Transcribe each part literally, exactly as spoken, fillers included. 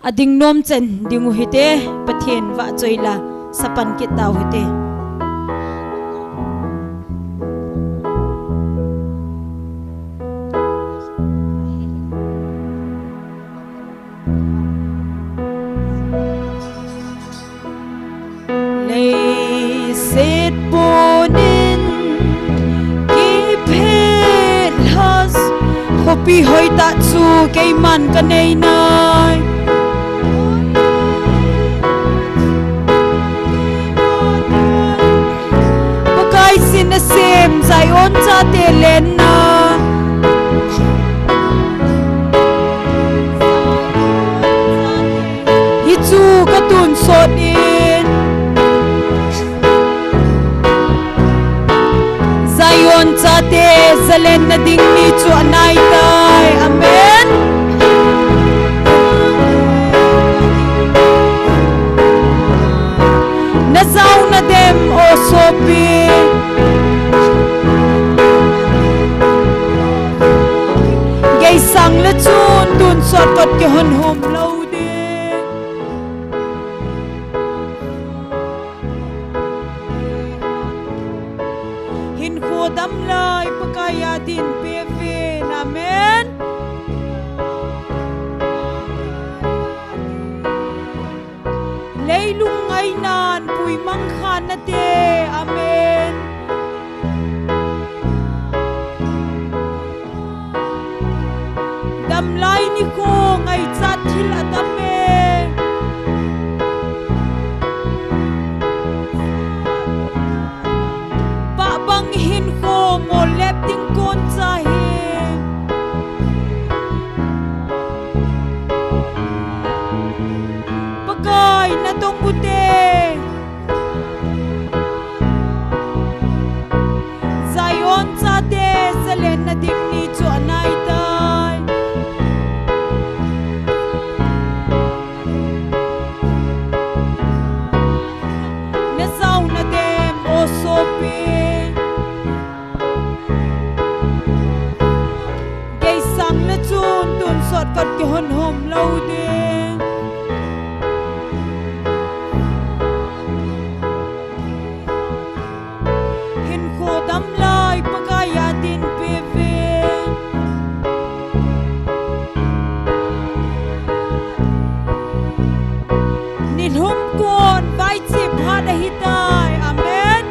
Ading nom chen ding u hite, Pathen vahchoi la, sapan kit tau hite. Leiset punin kiphet has, khopi hoitah chu keiman kanei nai. Pakai sin asem Zion chate lenna. Hichu katonsot in. Zion chate zalenna ding ni chu anaitai. Amen. Najaona dem o sopi. Geisang le chun tonsot kot kihon hom lou ding. Hinkho damlai Pakai a dinpi uvin. Amen. Leilung ngainan puimang kha nate. Amen. Damlai nikho ngaichat thil adam e. Pahbang hinkho mollep ding kon cha hi. Pakai natong ute. Zion chate zalenna ding ni chu anaitai. Najaona dem o sopi. Geisang le chun tonsot kot kihon hom lou ding. Hinkho damlai Pakai a dinpi uvin. Nilhum kon vaichi phat ahitai. Amen.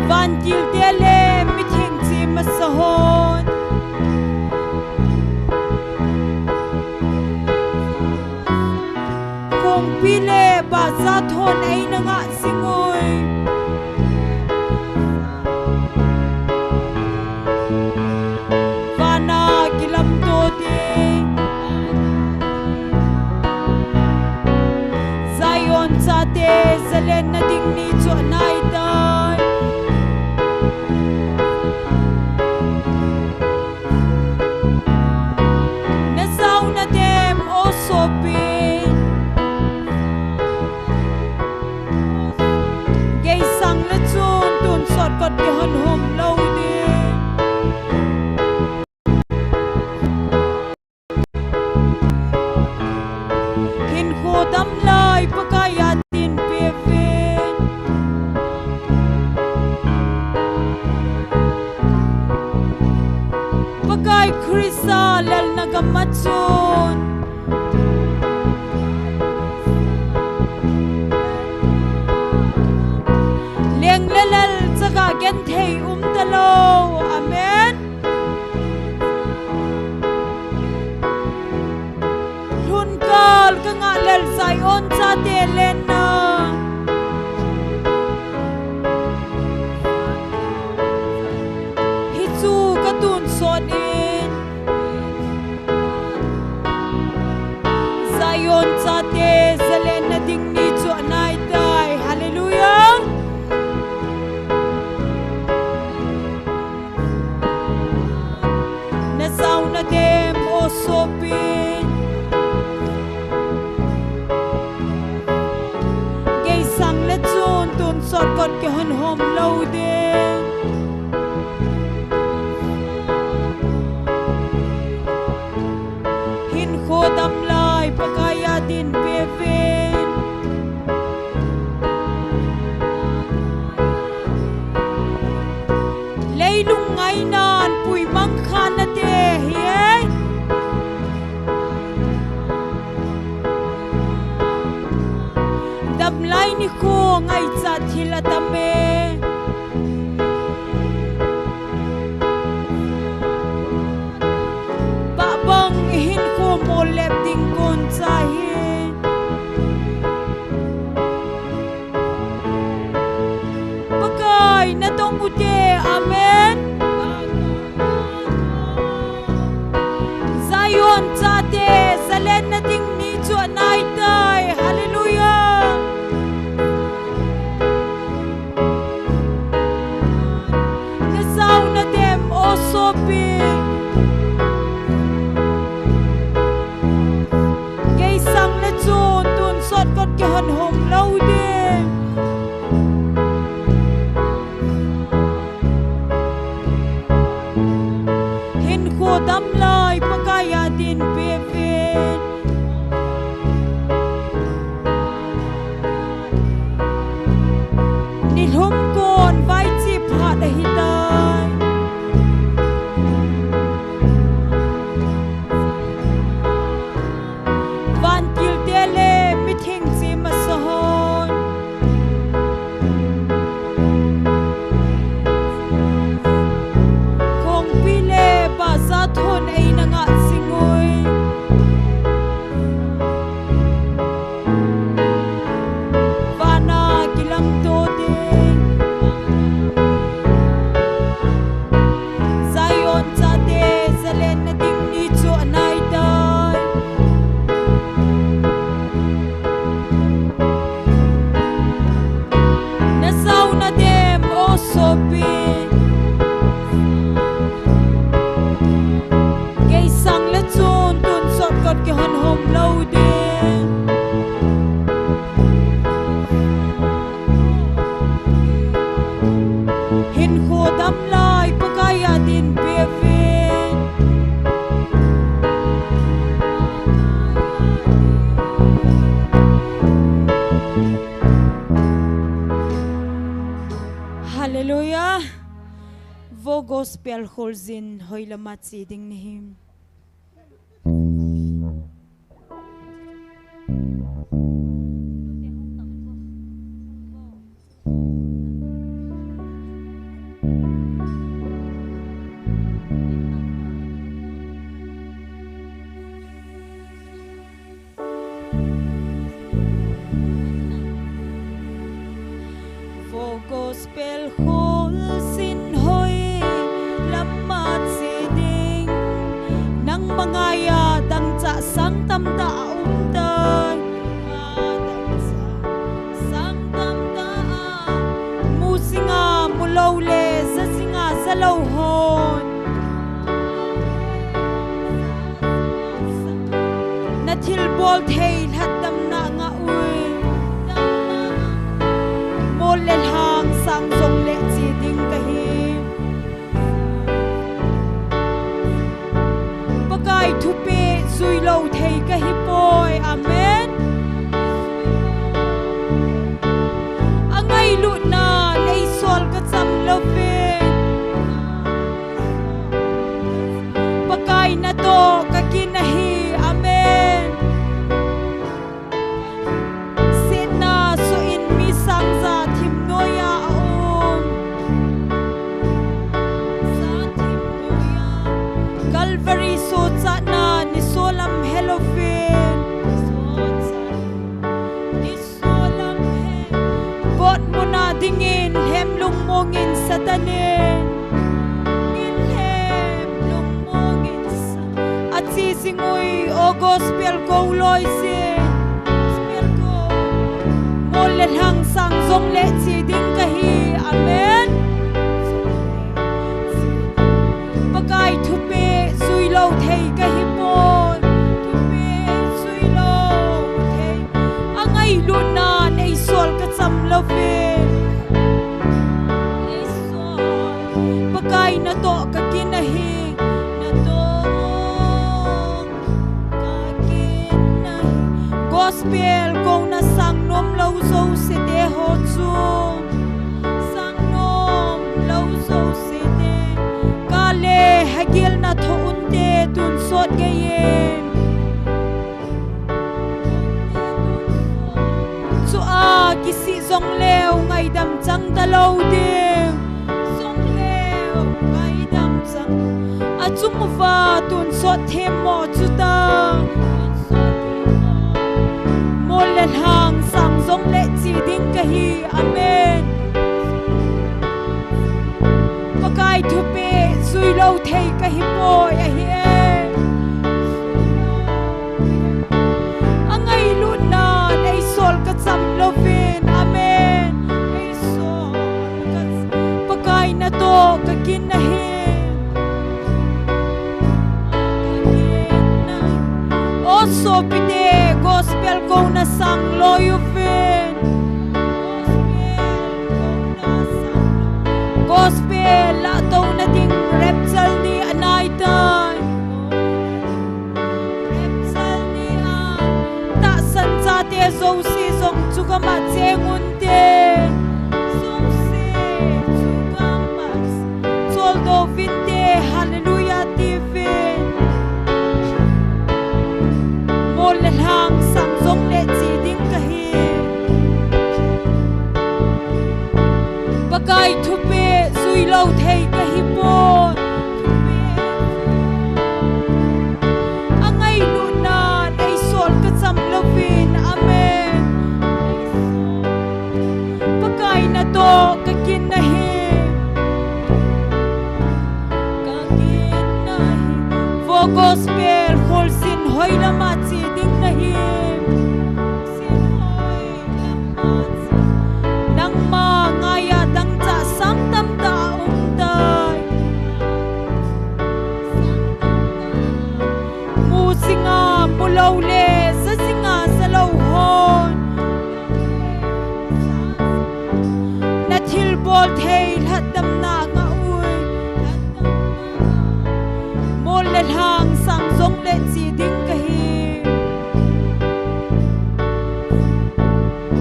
Vantil te le mitheng chi masa hon. Kongpi le baza thon eina ngah singoi. Vana kilamto ding. Zion chate zalenna ding ni chu anaitai. Najaona dem o sopi. Geisang le chun tonsot kot kihon hom lou ding. Hinkho damlai Pakai a dinpi uvin. Pakai Christa lelna gam a chun leng le lel chaga genthei um talou. Amen. Lhun kal kangah lel Zion chate lenna. Hichu katonsot in. Zion chate zalenna ding ni chu anaitai. Hallelujah. Najaona dem o sopi. Geisang le chun tonsot kot kihon hom lou ding. thil atam e. Pabang hinkho mollep ding kon cha hi. Pakai natong ute, amen. Zion chate, zalenna ding ni chu anaitai. Hallelujah. Nasao nadem o sopi. Kei sang le chun tun sot kot kihon hom lou ding. Hinkho damlai Pakai a dinpi uvin. Nilhum kon vaichi phat ahitai. Vantil te le mithing chi masa hon. Kongpi le baza thon eina ngah singui. Vana kilamto ding. Zion chate zalenna ding ni chu anaitai. Nasao nadem o sopi. Kei sang le chun tun sot kot kihon hom lou ding. Hinkho damlai Pakai a dinpi uvin. Hallelujah. Vo gospel kholjin hoilama che ding nahi. Vo gospel kholjin hoilama che ding. Nangma ngaiya dangchah sang tamtah aumtai. Dangchah sang tamtah a, mu jinga mulou le, ja jinga jalou hon. Nathilbol thei lhatdamna ngah uvin. Mol le lhang sang jongle che ding kahi. Pakai thupeh juilou thei kahipoi. Amen. Angailutna neisol kacham louvin. Pakai natoh kakin ahi. Amen. Setna soh in mi sang ja thim noiya aum. Ja thim noiya. Calvary sochatna nisolam helouvin. Nisolam he. Kot muna dingin lhem lungmongin Satan in. Ngin lhem lungmongin Satan. Ache jingui o gospel kou loise. Gospel kou. Mol le lhang sang jongle che ding kahi. Amen. Pakai thupeh juilou thei kahipoi. Thupeh juilou thei. Angailutna neisol kacham louvin. Neisol. Pakai natoh kakin ahi. Natoh kakin ahi. Gospel kouna sang nomlou jouse te ho chu. Sang nom ngaidam chang talou ding. Song leu ngaidam chang. Achung uva tonsot themmo chuta. Mol le lhang sang jong le chi ding kahi. Amen. Pakai thupeh juilou thei kahipoi ahi e. Angailutna neisol kacham louvin. Amen. Neisol kacham. Pakai natoh kakin ahi. O sopite, gospel kouna sang loi uvin. Gospel lahtouna ding rapture ni anaitai. Rapture ni a tahsan chate jouse jong chugam a cheng unte. Jouse chugam a choldo uvinte, hallelujah tivin. Mol le lhang sang jong le chi ding kahi. Pakai thupeh juilou thei kahipoi. Angailutna neisol kacham louvin. Amen. Pakai natoh kakin ahi. Kakin ahi. Vo gospel kholsin hoilama chi ding nahi. Nangma ngaiya dangchah sang tamtah aumtai. Mu jinga mulou le, ja jinga jalou hon. Nathilbol thei lhatdamna ngah uvin. Mol le lhang sang jong le chi ding kahi.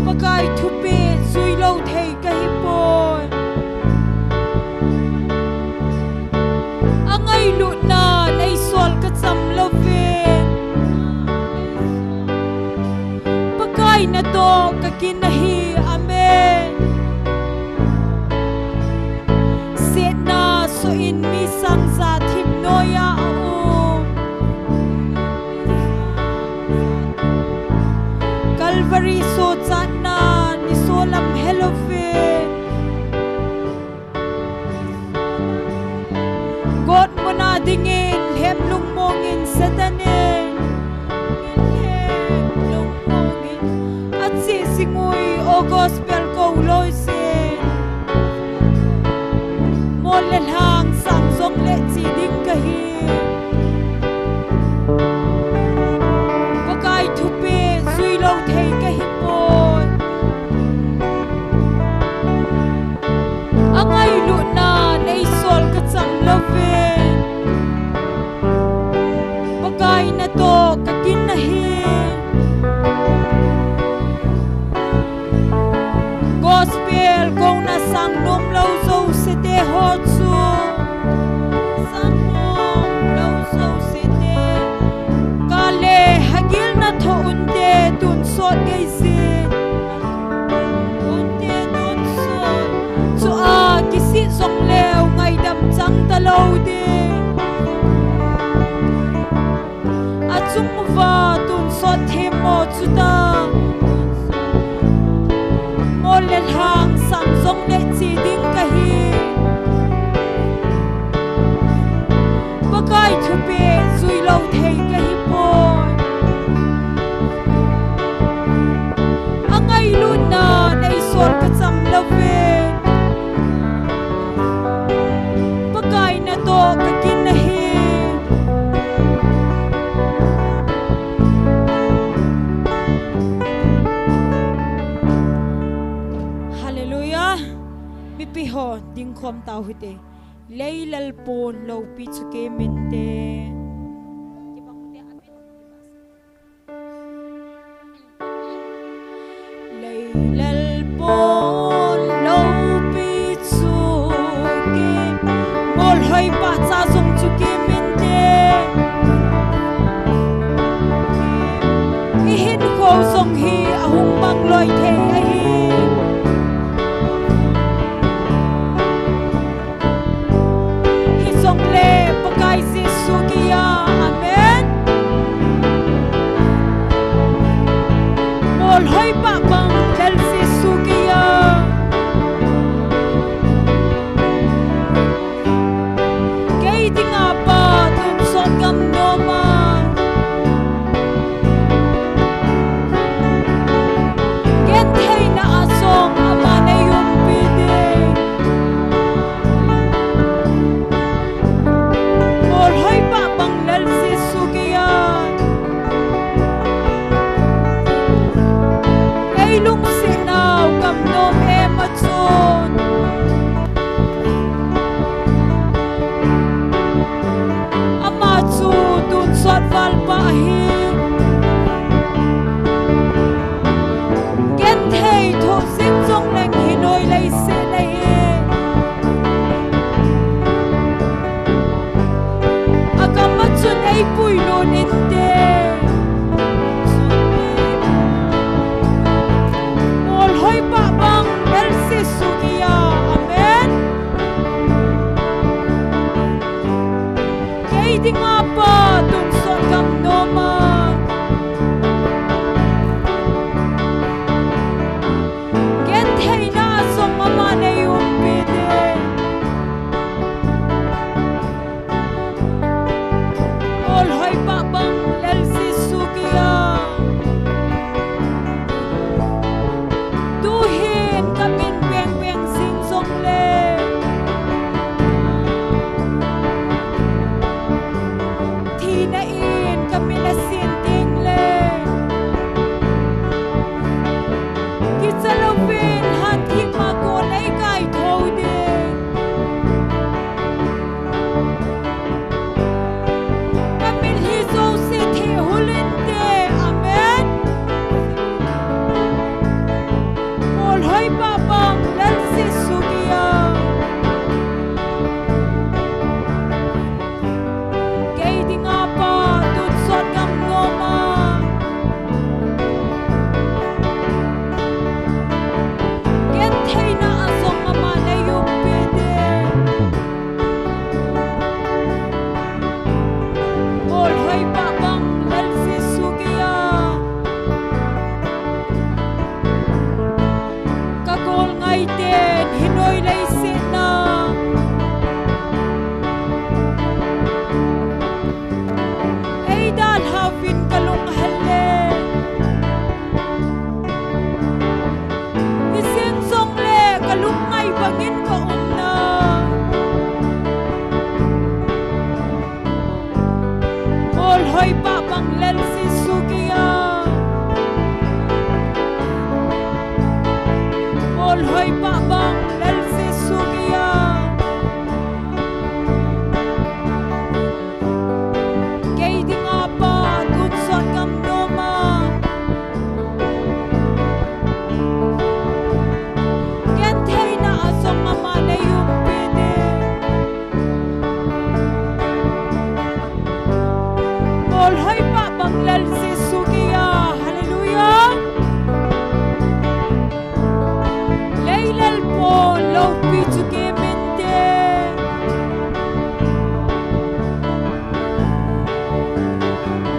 Pakai thupeh juilou thei kahipoi. Angailutna neisol kacham louvin. Pakai natoh kakin ahi. Amen. Setna soh in mi sang ja thim noiya aum. Calvary sochatna nisolam helouvin. Gotmuna dingin lhem lungmongin Satan in. Lhem lungmongin. Ache jingui o gospel kou loisin. Mol le lhang sang jong le chi ding kahi. Pakai thupeh juilou thei kahipoi. Angailutna neisol kacham louvin. Pakai natoh kakin ahi. Gospel kouna sang nomlou jouse te ho chu. Sang nomlou jouse te. Kale hagilna thoh unte tonsot geijin. Unte tonsot. Chua kisih jongleu ngaidam chang talou ding. Achung uva tonsot themmo chuta. Mol le lhang sang jong le chi ding kahi. Pakai thupeh juilou thei kahipoi. Angailutna neisol kacham louvin. Pakai natoh kakin ahi. Hallelujah. Mipi ho dingkhom tau hite. Leilal pon loupi chu keiminte. Leilal pon loupi chu kei, molhoi pahcha jong chu keiminte. Ihinkho jong hi ahung mang loi thei ahi. Seh nahi. Agam a chun eipui lut inte. Molhoi pah bang lel Jesu geiya. Amen. Kei dinga Pa tonsot gam noma. Gentheina a jong ama neiumpi ding. Molhoi pah bang lel Jesu geiya. Tuhin kamin pengpeng jing jongle, thina in kamin asin ding le, kicha louvin hanthip ma kon eikai thou ding. Kamin hi jouse thehul inte. Amen. Molhoi pah bang lel Jesu geiya. Kei dinga Pa tonsot gam noma. Gentheina a jong ama neiumpi ding. Molhoi pah bang lel Jesu geiya. Ka gol ngaiten hinoi leiset na eidalhauvin kalung hel le, hijeng jongle kalung ngai bangin kaum na. Molhoi pah bang lel Jesu geiya. Molhoi pah bang lel Jesu geiya. Kei dinga Pa tonsot gam noma. Gentheina a jong ama neiumpi ding. Molhoi pah bang lel Jesu geiya. Hallelujah. Lei lel pon loupi chu kimin te.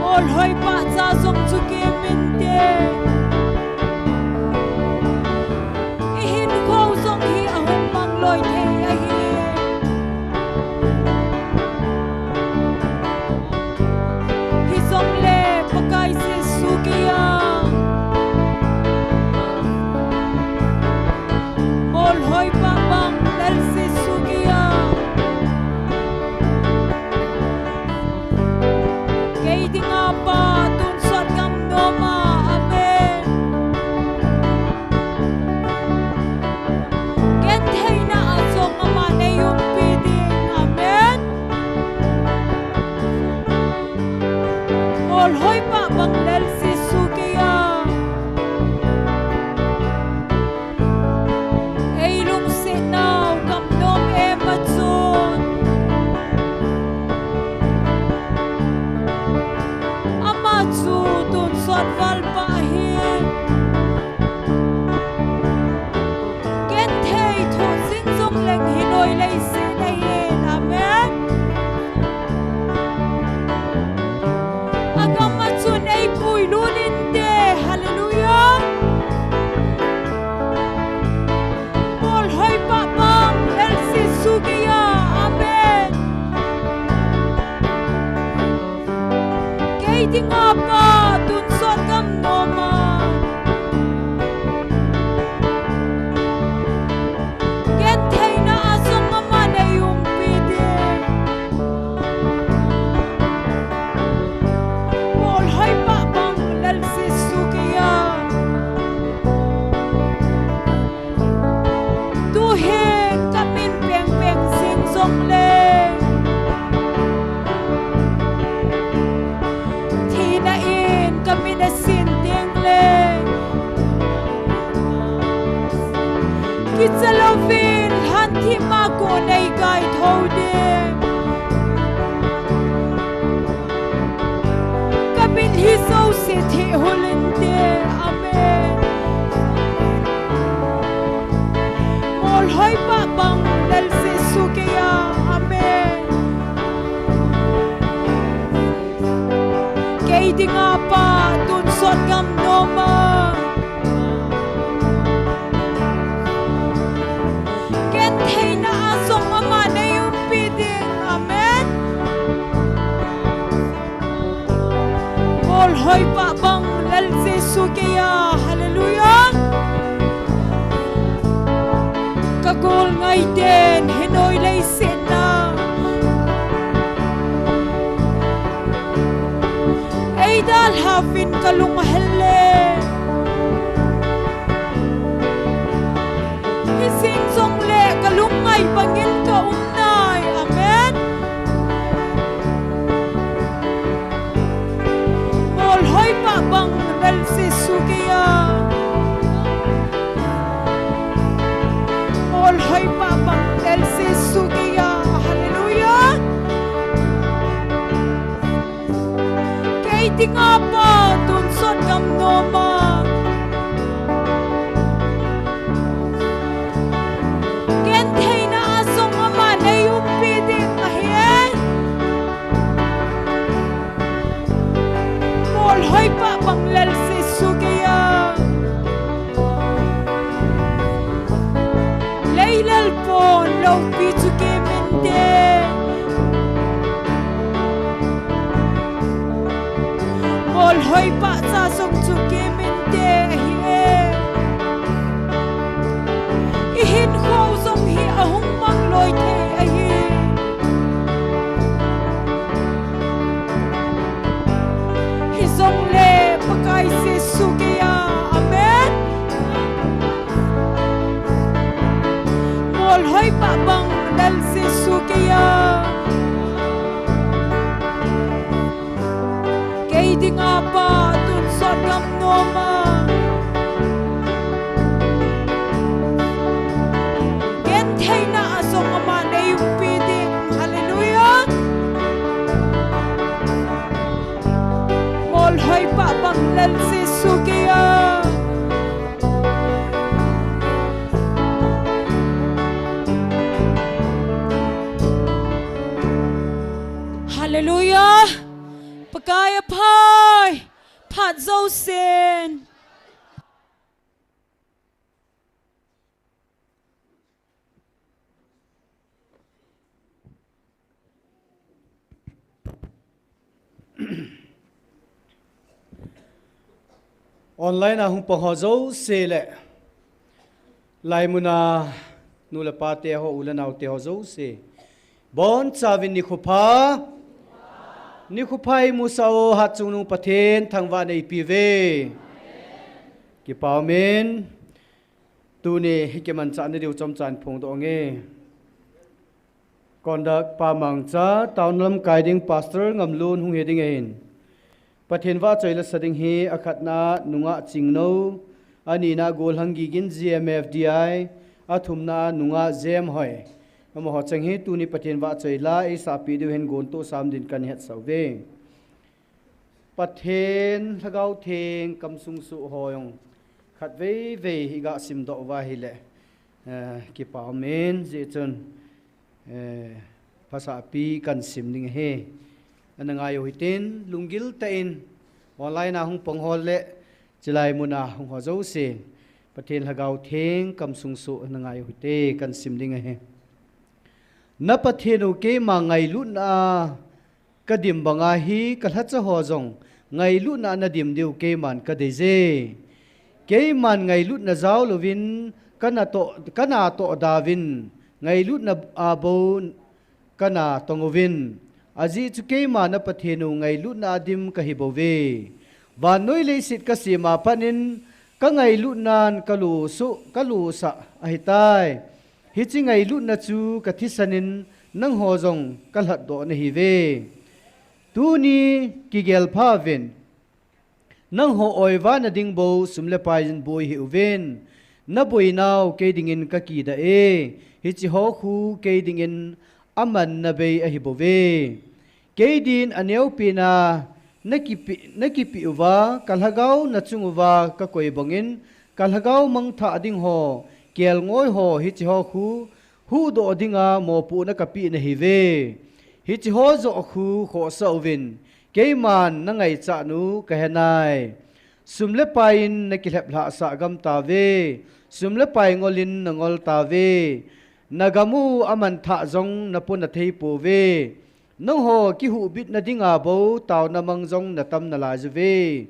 Molhoi pah cha jong chu kimin te. I hinkho jong hi ahung mang loi thei ahi. Hijongle Pakai Jesu geiya. Molhoi pah bang lel Jesu geiya. Kei dinga Pa tonsot gam noma. Amen. Gentheina a jong ama neiumpi ding. Amen. Molhoi pah bang lel Jesu geiya. Ei lungsetnau gam nom em a chun, ama chu tonsot valpa ahi. Genthei thoh jing jongleng hinoi leiset ahin. Amen. Agam a chun eipui lut inte. Hallelujah. Molhoi pah bang lel Jesu geiya. Amen. Kei dinga Pa tonsot gam noma. Gentheina a jong ama neiumpi ding. Molhoi pah bang lel Jesu geiya. Tuhin kamin pengpeng jing jongleng, thina Chalovin, lhanthima kon eikai thou ding. Ka mit hi jouse thehhul inte. Amen. Molhoi pah bang Lal Jesu keiya. Amen. Kei dinga Pa tonsot gam noma. Gentheina a jong ama nei umpi ding. Amen. Molhoi pah bang Lal Jesu keiya. Hallelujah. Ka gol ngaiten hinoi leiset na eidalhauvin ka lung ahel le. Hijeng jongle ka lungngai bangin ka um nai. Amen. Molhoi pah bang Lal Jesu keiya. Molhoi pah bang Lal Jesu keiya. Hallelujah. Kei dinga Pa tonsot gam noma. Gentheina a jong ama nei umpi ding ahi. Molhoi pah bang Lal Jesu keiya. Leilal pon loupi chu kei minte. Molhoi pah cha jong chu kei minte ahi e. I hinkho jong hi ahung mang loi thei ahi. Hijongle Pakai Jesu keiya. Amen. Molhoi pah bang Lal Jesu keiya. Kei dinga Pa tonsot gam noma. Gentheina a jong ama nei umpi ding. Hallelujah. Molhoi pah bang Lal Jesu keiya. Hallelujah. Pakai aphai. Phat jousen. Online a hung pang ho jouse le, laimuna nu le pa te ho, u le nao te ho jouse, bonchauvin nikho pha. Nikho pha imusah u, hatchungnung Pathen thangvahna eipe uve. Kipa umin. Tuni hi kimanchah nadiu chomcha in phongdoh inge. Conduct, Pa Mangcha, town lamkai ding Pastor Ngamlun hung hi ding ahin. Pathen vahchoi lasa ding hi, akhatna Nungah Chingno, anina Golhang Gigin G M F D I, athumna Nungah Jem Hoi. Amaho cheng hi tuni Pathen vahchoi la eisahpeh diu hin gontoh sam din kahin hetsah uve. Pathen Lhagao Theng kamsung soh ho jong khatvei vei iga simdoh uva ahile, eh, kipa umin, hijeh chun, eh, phasahpi kahin sim ding ahi. Ana ngai u hitin, lunggil tah in, online a hung pang ho le, chulai muna hung ho jousen, Pathen Lhagao Theng kamsung soh ana ngai u hite, kahin sim ding ahi. Na Pathen u keima ngailutna a kadim banga hi kalhacha ho jong ngailutna a nadim diu keiman kadeiye. Keiman ngailutna jaolouvin kana toh, kana tohda uvin, ngailutna a bou kana tong uvin. Ajeh chu keima na Pathen u ngailutna a dim kahi bouve. Vannoi leiset kasem a pat in kangailutnan kalo soh, kalo sah ahitai. Hiche ngailutna chu kathisan in nangho jong kalhatdoh nahiuve. Tuni kigel pha uvin. Nangho oiva nading bou sum le pai in boi hih uvin. Naboinau kei dingin kakidah e, hiche ho khu kei dingin amanna bei ahi bouve. Kei din aneopen a nakipeh, nakipeh uva, kalhagao nachung uva kakoi bangin, kalhagao mangthah ding ho, kelngoi ho, hiche ho khu, huhdoh dinga mopohna kapeh nahiuve. Hiche ho joh khu khohsah uvin, keiman nangaichat u kahenai. Sum le pai in nakilhep lhahsah gam tauve, sum le pai ngol in nangol tauve, nagam u amanthah jong napona thei pouve. Nangho kihuhbitna dinga bou taona mang jong natam nalai uve.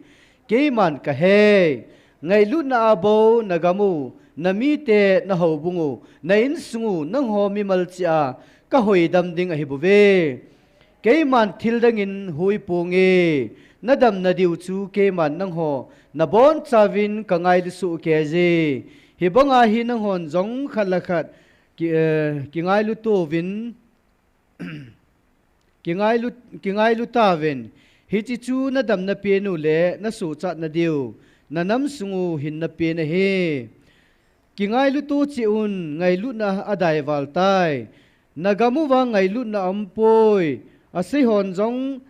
Keiman kahei, ngailutna a bou nagam u, namite, nahoubung u, na insung u, nangho mimal cheh a kahoidam ding ahi bouve. Keiman thil dangin hui ponge, nadamna diu chu keiman nangho nabonchauvin kangailu soh kei e. Hibanga hi nanghon jong khat le khat ki, eh, kingailu touvin, kingailu, kingailu tauvin, hiche chu nadamna pen u le nasochatna diu, nanam sung u hinna pen ahi. Kingailu to cheh un, ngailutna adaival tai. Nagam uva ngailutna aumpoi. Aseihon jong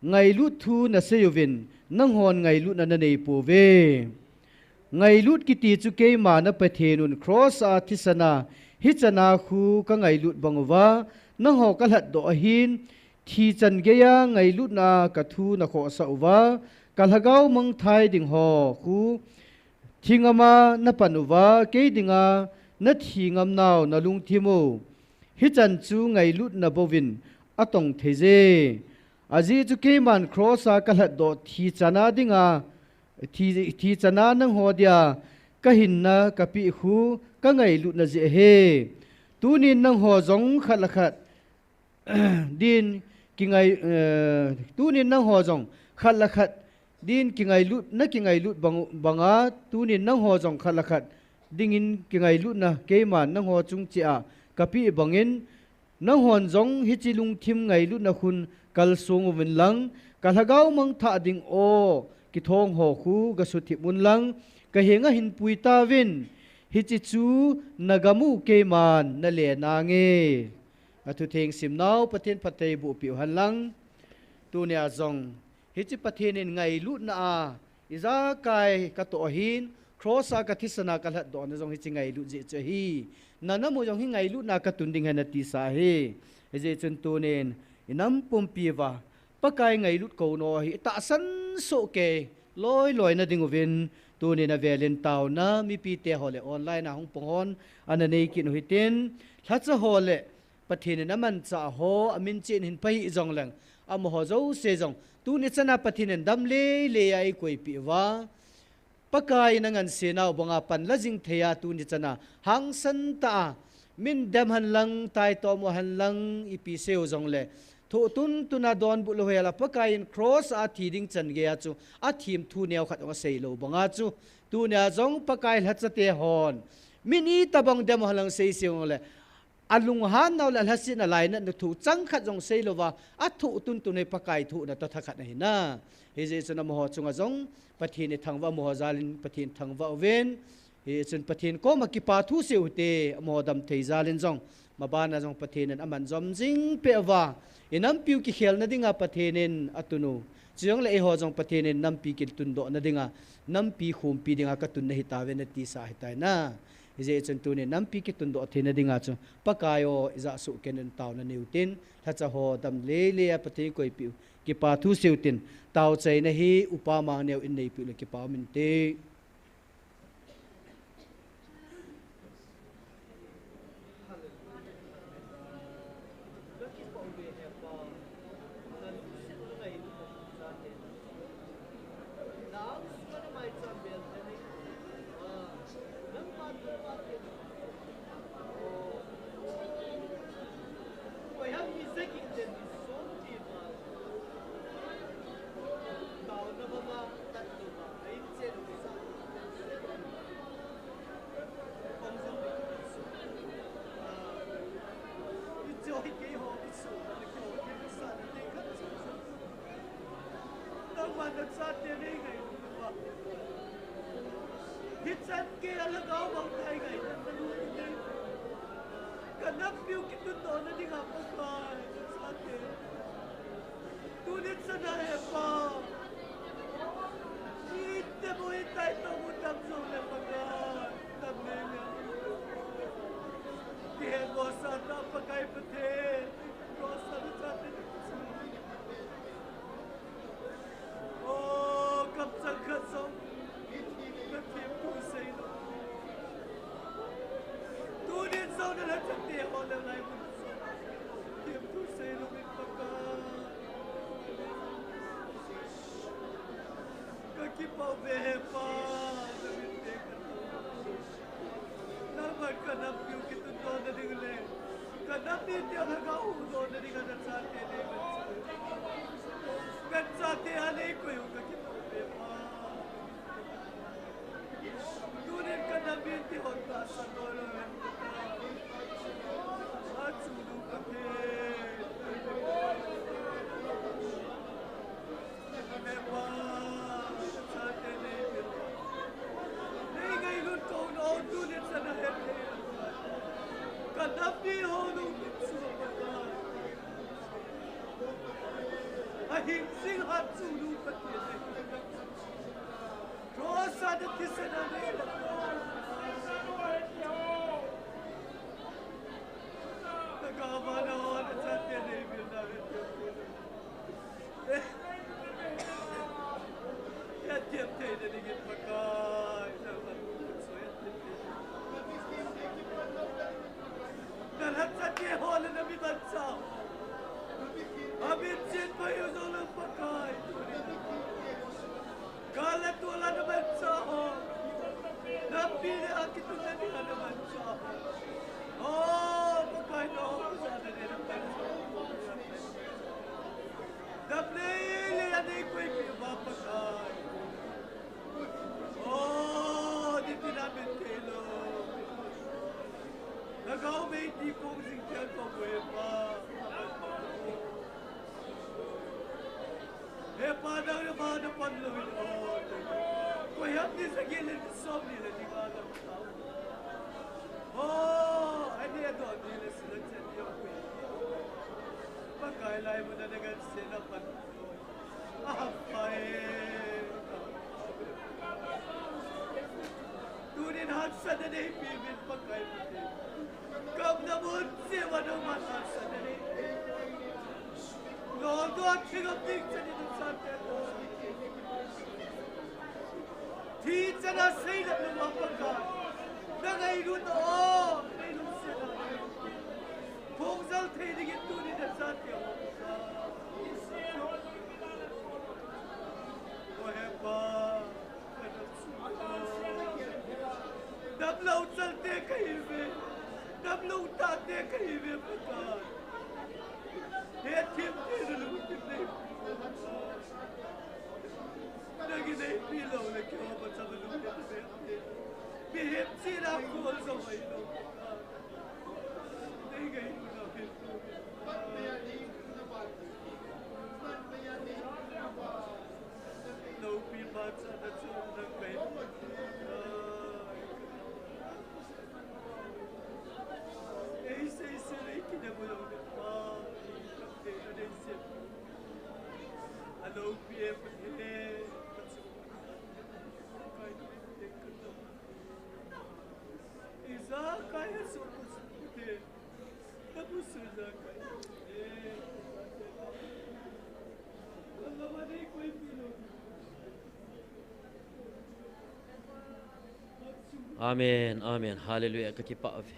ngailut thu nasei uvin, nanghon ngailutna nanei pouve. Ngailut kiti chu keima na Pathen un cross a thisan a, hichan a khu kangailut bang uva, nangho kalhatdoh ahin, thi chan geiya ngailutna a kathu nakhohsah uva, kalhagao mangthah ding ho khu, thi ngam a napan uva, kei dinga nathi ngam nau nalungthim u, hichan chu ngailutna bouvin atong thei je. Ajeh chu keiman cross a kalhatdoh thi chan a dinga, thi, thi chan a nangho dia kahinna kapeh khu kangailutna jeh ahi. Tunin nangho jong khat le khat din kingai, eh, tunin nangho jong khat le khat din kingailut, nakingailut bang, banga, tunin nangho jong khat le khat dingin kingailutna keiman nangho chung cheh a kapeh bangin, nanghon jong hiche lungthim ngailutna khun kalsong uvin lang, kalhagao mangthah ding aw kithong ho khu gasuthip un lang, kahenga hinpui tauvin, hiche chu nagam u keiman nale nange. Athutheng simnau Pathen phatthei boh peh u hen lang. Tunia jong hiche Pathen in ngailutna a ijakai katoh ahin, cross a kathisan a kalhatdohna jong hiche ngailut jeh chu ahi. Nanam u jong hi ngailutna a katun ding ahi natisa ahi. Hijeh chun tunin inam pumpi uva Pakai ngailut kou nau hi itahsan soh kei loi loi na ding uvin, tunin avelin taona mipite ho le online a hung pang hon ana nei kit u hitin, lhacha ho le Pathen in amanchah ho, amin chen hin pha hih jongleng, amaho jouse jong tuni chan a Pathen in dam lele a eikoipeh uva, Pakai in angansena u banga panla jing thei a tuni chan a hangsan tah a min dem hen lang, taitom u hen lang, ipi sei u jongle, thoh tuntun a donbut lou hel a Pakai in cross a thi ding chan geiya chu athim thu neokhat jong asei lou banga chu, tunia jong Pakai lhachate hon min itobang dem u hen lang, sei sei u jongle, alunghan nau le alhasetna lainatna thu chang khat jong sei louva, athoh tuntun hi Pakai thohna toh thakhat ahi na. Hijeh chun amaho chunga jong Pathen ithangvah, amaho jalin Pathen thangvah uvin. Hichun Pathen koma kipa thu sei u hite, amaho dam thei jalin jong. Mabana jong Pathen in aman jom jing peh uva, inampiu kikhelna dinga Pathen in atun u. Chujongle eiho jong Pathen in nampi kitundohna dinga, nampi khompi dinga katun nahi tauve natisa ahitai na. Hijeh chun tunin nampi kitundoh theina dinga chu Pakai o, ijah soh kei in taona nei u tin, lhacha ho dam lele a Pathen koipeh u, kipa thu sei u tin, taochaina hi upa Mangneo in neipeh u le kipa um inte. Chan geiya lhagao mangthah ngaina kalut u ahi. Ka nampiu kitungdohna dinga Pakai, nachate. Tuni chana Hepa, mite bou hitia tong u tam jongle Pakai, tam nei le. Kihetmosah tah Pakai Pathen, lhagao sa nachate na kisah. O, kamchang khat jong nathemthu seilou. Tunin jong nalhachate ho le laimun jong themthu seilou in Pakai, kakipah uve Hepa, naminte katao. Nangman kanampiu kitungdohna ding le kanam mite lhagao huhdohna dinga nachate neimanchah u, nachate a neikoi u kakipah uve Pa. Tunin kanam mite hon tahsan lou lou hen Pakai, hatchungnung Pathen. Hepa, nachate neipeh, neingailut kahi u, tuni chana hethei, kanam mi ho lungthim sunga Pakai, ahing jing hatchungnung Pathen, cross a nathisan a neilhah, nagavana ho nachate neivilna hethei. Hetthem theina dingin Pakai, nangman soi hetthem theina. Nalhachate ho le namimanchah ho, amin chenpha hiu jongleng Pakai, gal le tol a namanchah ho, nampi le a kitungna dinga namanchah ho, o Pakai, nangho jana le namanchah ho, dam lei lei a neikoipeh uva Pakai, o, nitin a min theilou, lhagao mei ti kong jing thei a kaum uve Pa. Hepa, nang navah napan lou in, o, koiham ni sagi le ni somni le ni nga lam tao, o, ani adoh ni le sila chan ni a pui, Pakai, laimun a nagansepa pan Apai, tunin hatsatna neipeuvin Pakai Pathen. Kamna mun cheh uva nangman hatsatna neipeh. Loldoh thengam ding chan in nachate toh thi chan a seilep louva Pakai, nangailutna, o, neilungsetna, phongjal thei dingin tunin nachate ho, o Hepa, damlou chalte kahiuve, damlou tahte kahiuve Pakai. Hethem theina lungthim nei, nangin neipeh lou le keiho machama lungthim nei, mihem chihna khol jong ahilou, neingailutnau hi, loupi machana chun nang kahi, eiseisei kidem u jongle Pa, theina neisem, aloupi e Pathen, ijakai asoh, Amen, amen. Hallelujah. Kakipah uve.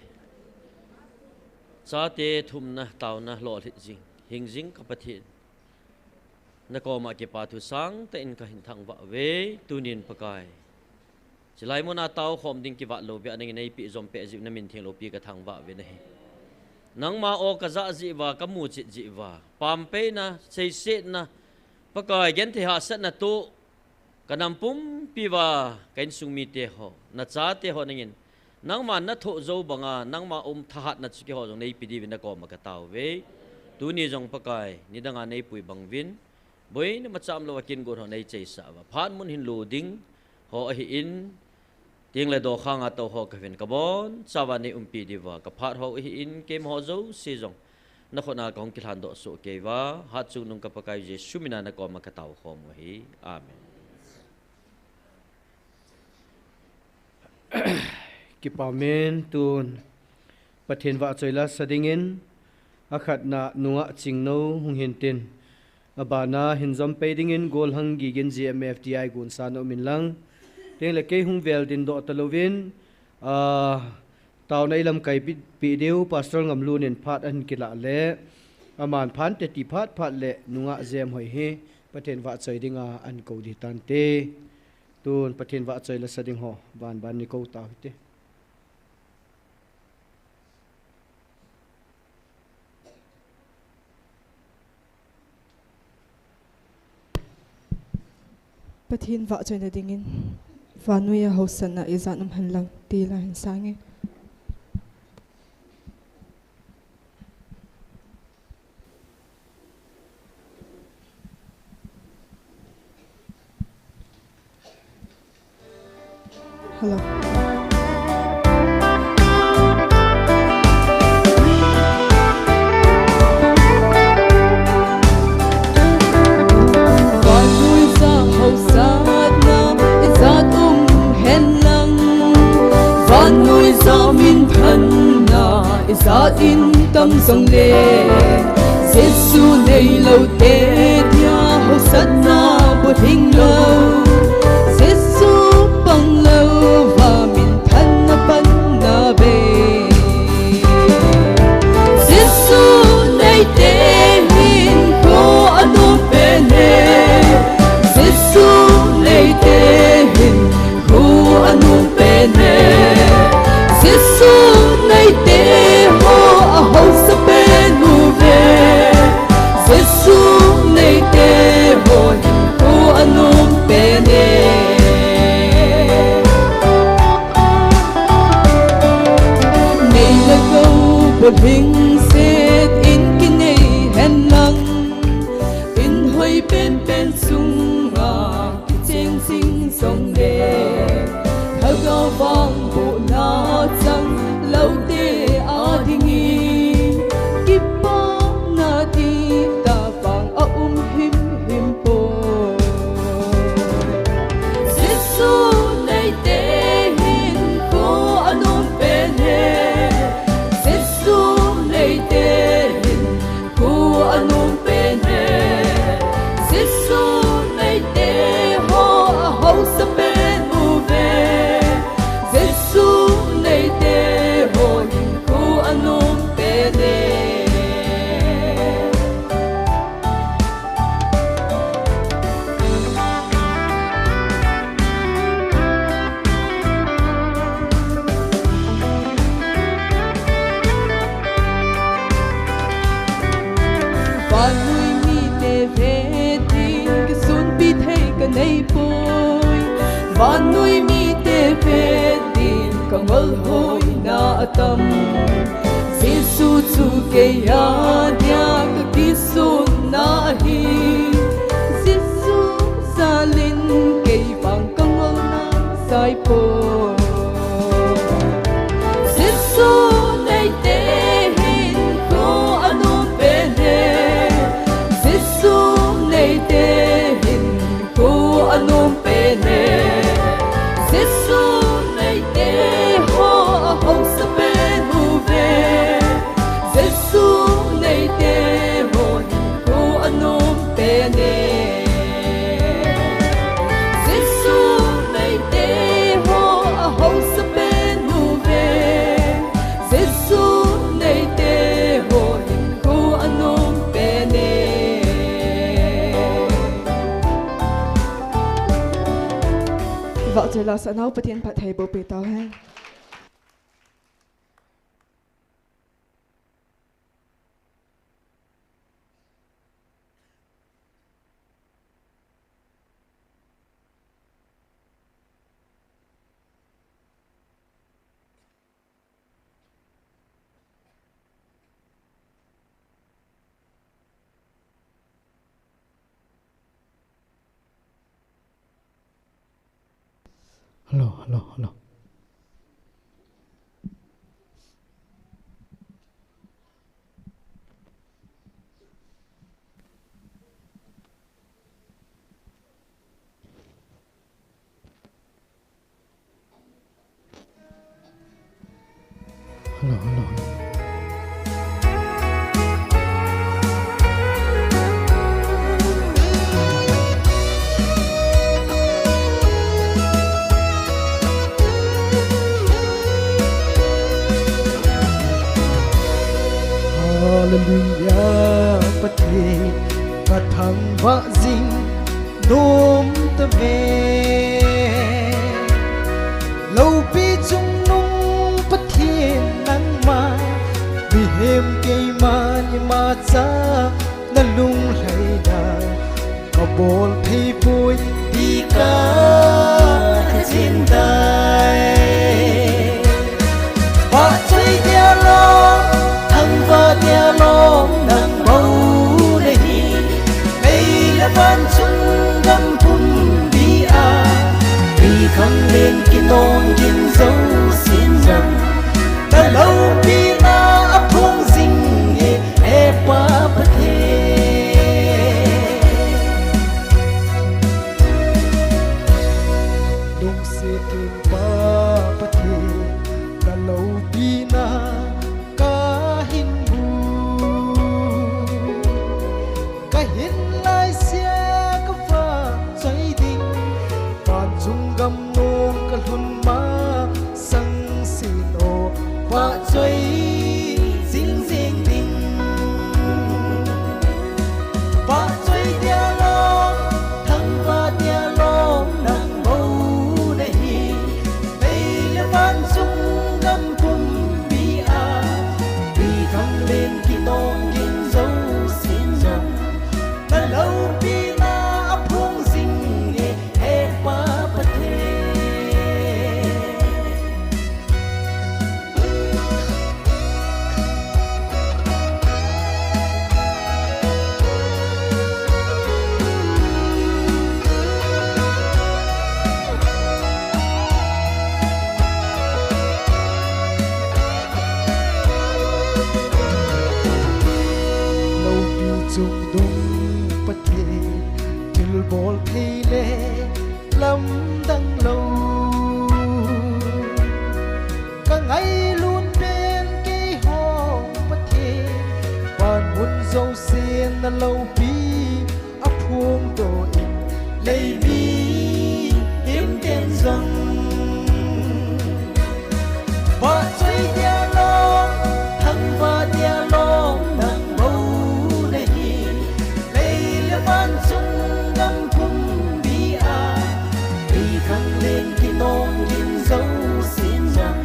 Chate thumna, taona lolhing jing, hingjing ka Pathen, nakoma kipa thu sangtah in kahin thangvah uve, tunin Pakai, chulai muna taokhom ding kivatlou beh a nangin neipeh jom peh jeh u namin theng loupi kathangvah uve nahi. Nangma o kajah jeh uva, kamuchet jeh uva, pampeina, seisetna, Pakai, genthei hahsatna toh, kanam pumpi uva ka insung mite ho, nachate ho nangin, nangman nathoh jou banga, nangma um thahatna chu keiho jong neipe diuvin nakoma katao uve. Tuni jong Pakai, nidanga neipui bang uvin, boina macham louva kin gon ho neicheisah uva, phat mun hin lo ding ho ahin, Teng le dokhang a tou ho kahin kabon, chauva nei umpi diuva, kaphat ho ahin, keima ho jouse jong, nakhut a kahung kilhan doh soh kei uva, hatchungnung ka Pakai Jesu mina nakoma katao khom u ahi. Amen. Kipa umin tun, Pathen vahchoi lasa dingin, akhatna nungah Chingno hung hintin, abana hin jom pei dingin Golhang Gigin G M F T I gonsa na umin lang. Teng le kei hung vel din doh talouvin, ah, taona ilamkai pi, pi diu, Pastor Ngamlun in phat ahin kilah le, aman phat te ti phat phat le, nungah Jemhoi hi, Pathen vahchoi dinga ahin kou ding tante. Tun Pathen vahchoi lasa ding ho, ban ban nei kou tau hite. Pathen vahchoina dingin, vannoi a haosatna ijat um hen lang, ti la hin sange. Hello. Vannoi a haosatna ijat um hen lang, vannoi a minthanna ijat in tam jongle, Jesu neilou te dia haosatna bol hing lou, Jesu pang louva minthanna panna bei. Jesu neite hinkho anom pen e, Jesu neite hinkho anom pen e, Jesu neite ho ahaosa pen uve, Jesu neite ho hinkho anom pen e. Nei le gou bol hing set in kinei hen lang, in hoi pen pen sunga kicheng jing jongle, Lhagao vangbohna chang lou te a dingin, kipana ti tah vang aum him him poi. Jesu neite hinkho anom pen e, Jesu neite hinkho anom pen e, Jesu neite ho ahaosa pen uve, Jesu neite ho hinkho anom pen e. Vannoi mite ve ding kisunpi thei kanei poi. Vannoi mite ve ding kangol hoina atam. Jesu chu kei a dia kakisonna ahi. Jesu jalin kei vang kangolna jai poi. Jesu neite hinkho anom pen e, Jesu neite hinkho anom pen e, Jesu neite ho ahaosa pen uve, Jesu neite ho hinkho anom pen e. Jesu neite ho ahaosa pen uve, Jesu neite ho hinkho anom pen e. Vahchoi lasa nau Pathen phattheiboh peh tauhen. Hello, hello, hello. Hallelujah, Pathen, ka thangvah jing nom tave. Loupi chungnung Pathen nangma, mihem keiman imacha nalunglhaina kabol theipoi ti kathachim tai. Vahchoi dia lom, thangvah dia lom, nang bou nahi. Mei le van chung gam pumpi a, mi khanglen kinong gin jousen nang naloupina aphong jing e, Hepa Pathen. Lungsetin Pa Pathen, naloupina kahin mu. Kahin laisea kavahchoi ding, vanchung gam nung kalhun masang seh in o, vahchoi jingjing ding. Vahchoi dia lom, thangvah dia lom, nang bou nahi. Mei le van chung gam pumpi a, mi khanglen kinong gin jousen nang naloupina aphong jing e, Hepa Pathen. Loupi chungnung Pathen, thilbol thei le lamdang lou. Ka ngailut pen keiho Pathen, van mun jousen naloupi aphongdoh in, lei mihemten jong. Vahchoi dia lom, thangvah dia lom, nang bou nahi. Mei le van chung gam pumpi a, mi khanglen kinong gin jousen nang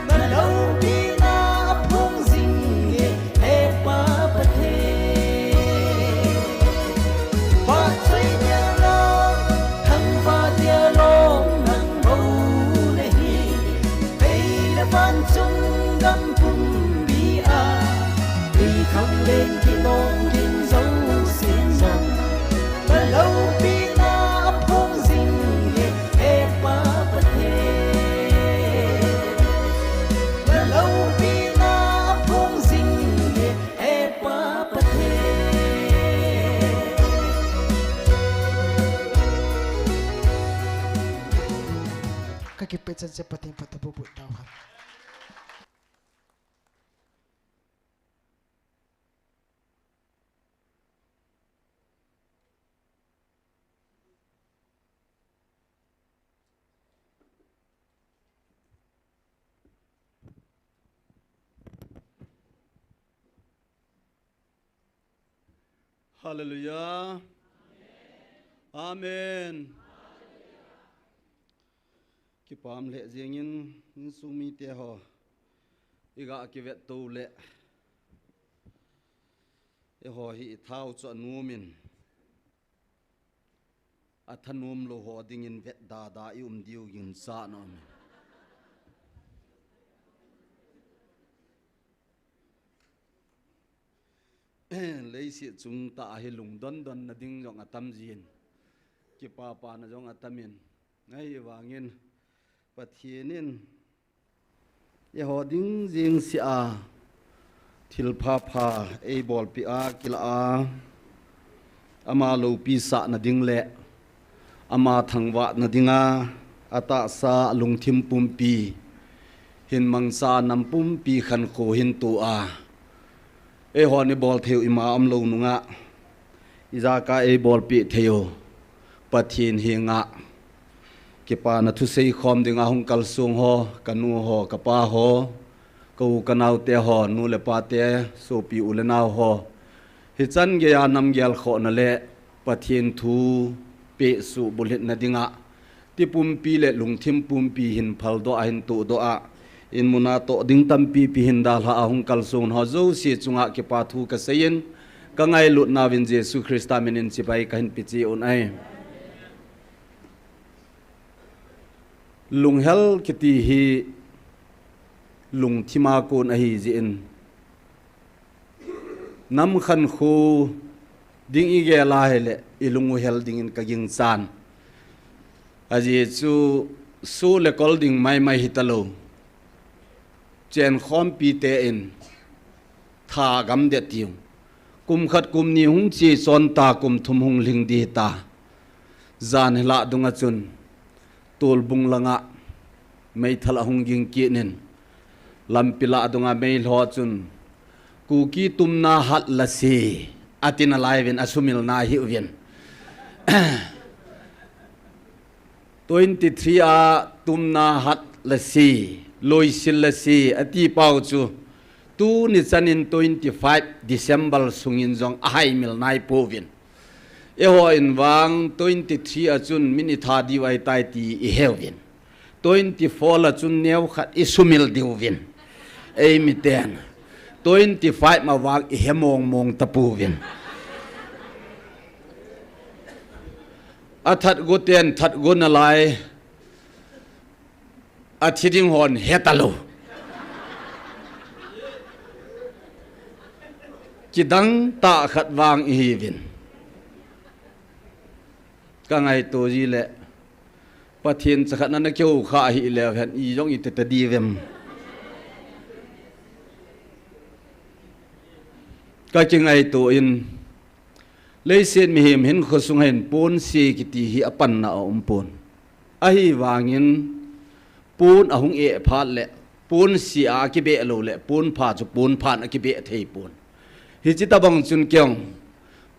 naloupina aphong jing e, Hepa Pathen. Vahchoi dia lom, thangvah dia lom, nang bou nahi. Mei le van chung gam pumpi a, mi khanglen kinong gin jousen nang naloupina aphong jing e, Hepa Pathen. Naloupina aphong jing e, Hepa Pathen. Ka kipah chan che Pathen phat a bu bu tau ham. Hallelujah. Amen. Kipah lheh jengin, insung mite ho, iga kivet to le, eiho hi ithao chu anom in, athanom lou ho dingin vetda da i um diu ginchahna um in. Leiset chung tah a hi lungdon don na ding jong atam jin, kipah pah na jong atam in, ahivangin Pathen in eiho ding jeng seh a thilpha pha eibolpeh a, kilah a, ama loupi sahna ding le ama thangvahna dinga atahsa alungthim pumpi Hin mangcha nam pumpi khankho hin tua, eiho ni bol theiu ima umlou nunga, ijaka eibolpi theiu Pathen henga kipana thusei khom dinga hung kalsong ho, kanu ho, kapa ho, ka u ka naote ho, nu le pate, sopi u le nao ho, hichan geiya nam gelkhohna le Pathen thu pesuh bulhitna dinga, tipumpi le lungthim pumpi hin phaldoh a, hin tohdoh a, in muna toh ding tampipi hin dalha a hung kalsong ho jouse chunga kipa thu kaseiyin, ka ngailutna uvin Jesu Christa minin chibai kahin peche un ahi. Lunghel kiti hi lungthima kon ahi jeh in, nam khankho ding igel a hile, ilung u hel dingin kaginchan. Ajeh chu, soh le kol ding maimai hitalou, chenkhompi ten tha gamdet diu. Kum khat kum ni hung che chonta, kum thum hung lhing ding hita. Jan hilah dunga chun, Tolbung langa meithal ahung ging kit in, lampi lah dunga meilhou chun, Kuki tumna hat lase, atin alai uvin, asumilna ahiuvin. Twenty three a tumna hat lase, loisil lase, ati pau chu, tuni chanin twenty five December sungin jong ahaimil naipouvin. Eihon vang twenty three a chun min itha diu ahitai ti iheuvin. Twenty four a chun neokhat isumil diuvin. Eimiten. Twenty five ma vang ihe mong mong tapouvin. Athat goten that go nalai. Athi ding hon hetalou. Kidang tah khat vang ihiuvin. Ka ngaito ji le, Pathen chakhat na na kihou kha ahile hen, ijong ite ta diuvem. Ka kingaito in, leiset mihem hin khosung hin ponse kiti hi apanna aumpon. Ahivangin, pon ahung eh phat le, ponse a akibeh lou le, ponpha chu ponphan akibeh thei pon. Hichi tabang chun keiin,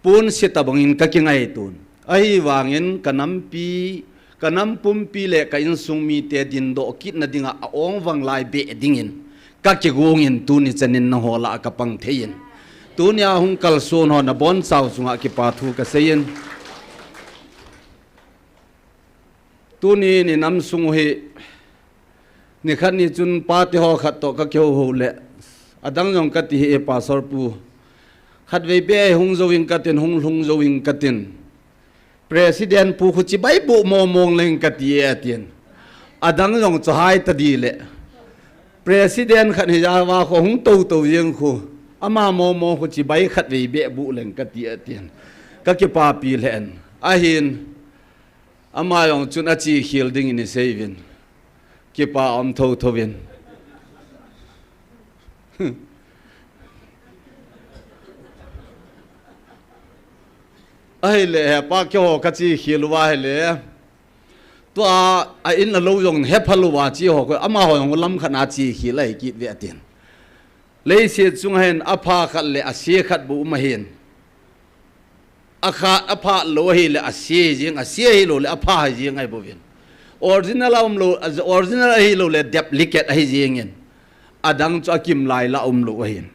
ponse tabangin ka kingaiton. Ahivangin ka nampi, ka nam pumpi le ka insung mite dindoh kitna dinga a-ong vanglai beh dingin, ka kigongin tuni chanin nangho lah a ka pang theiyin. Tunia hung kalson ho nabonchau chunga kipa thu kaseiyin. Tuni ni namsung u hi, nikhat ni chun pate ho khat toh ka kihou hou le, adang jong kati hi e pastor pu. Khatvei beh hung jouving katin, hung lhung jouving katin. President pu khu chibai buh mong mong leng kati e atin. Adang jong chu hai ta di le. President khat hi java khu hung tou tou jeng khu. Ama mong mong khu chibai khatvei beh buh leng kati e atin. Ka kipapi lheh in. Ahin. Ama jong chun achi khel dingin isei uvin. Kipa um tho tho uvin. Ahile, hepa keiho kachi khel uva ahile. Tua, a in a lou jong hepha louva chi ho khu, amaho jong lamkhat a chi khel ahi kit ve atin. Leiset chunga hin apha khat le ase khat bou um ahin. Akhat apha lou ahile ase jeng, ase ahilou le apha jeng ahi bouvin. Original a um lou, original ahilou le duplicate ahi jengin. Adang chu akim lai la um lou ahin.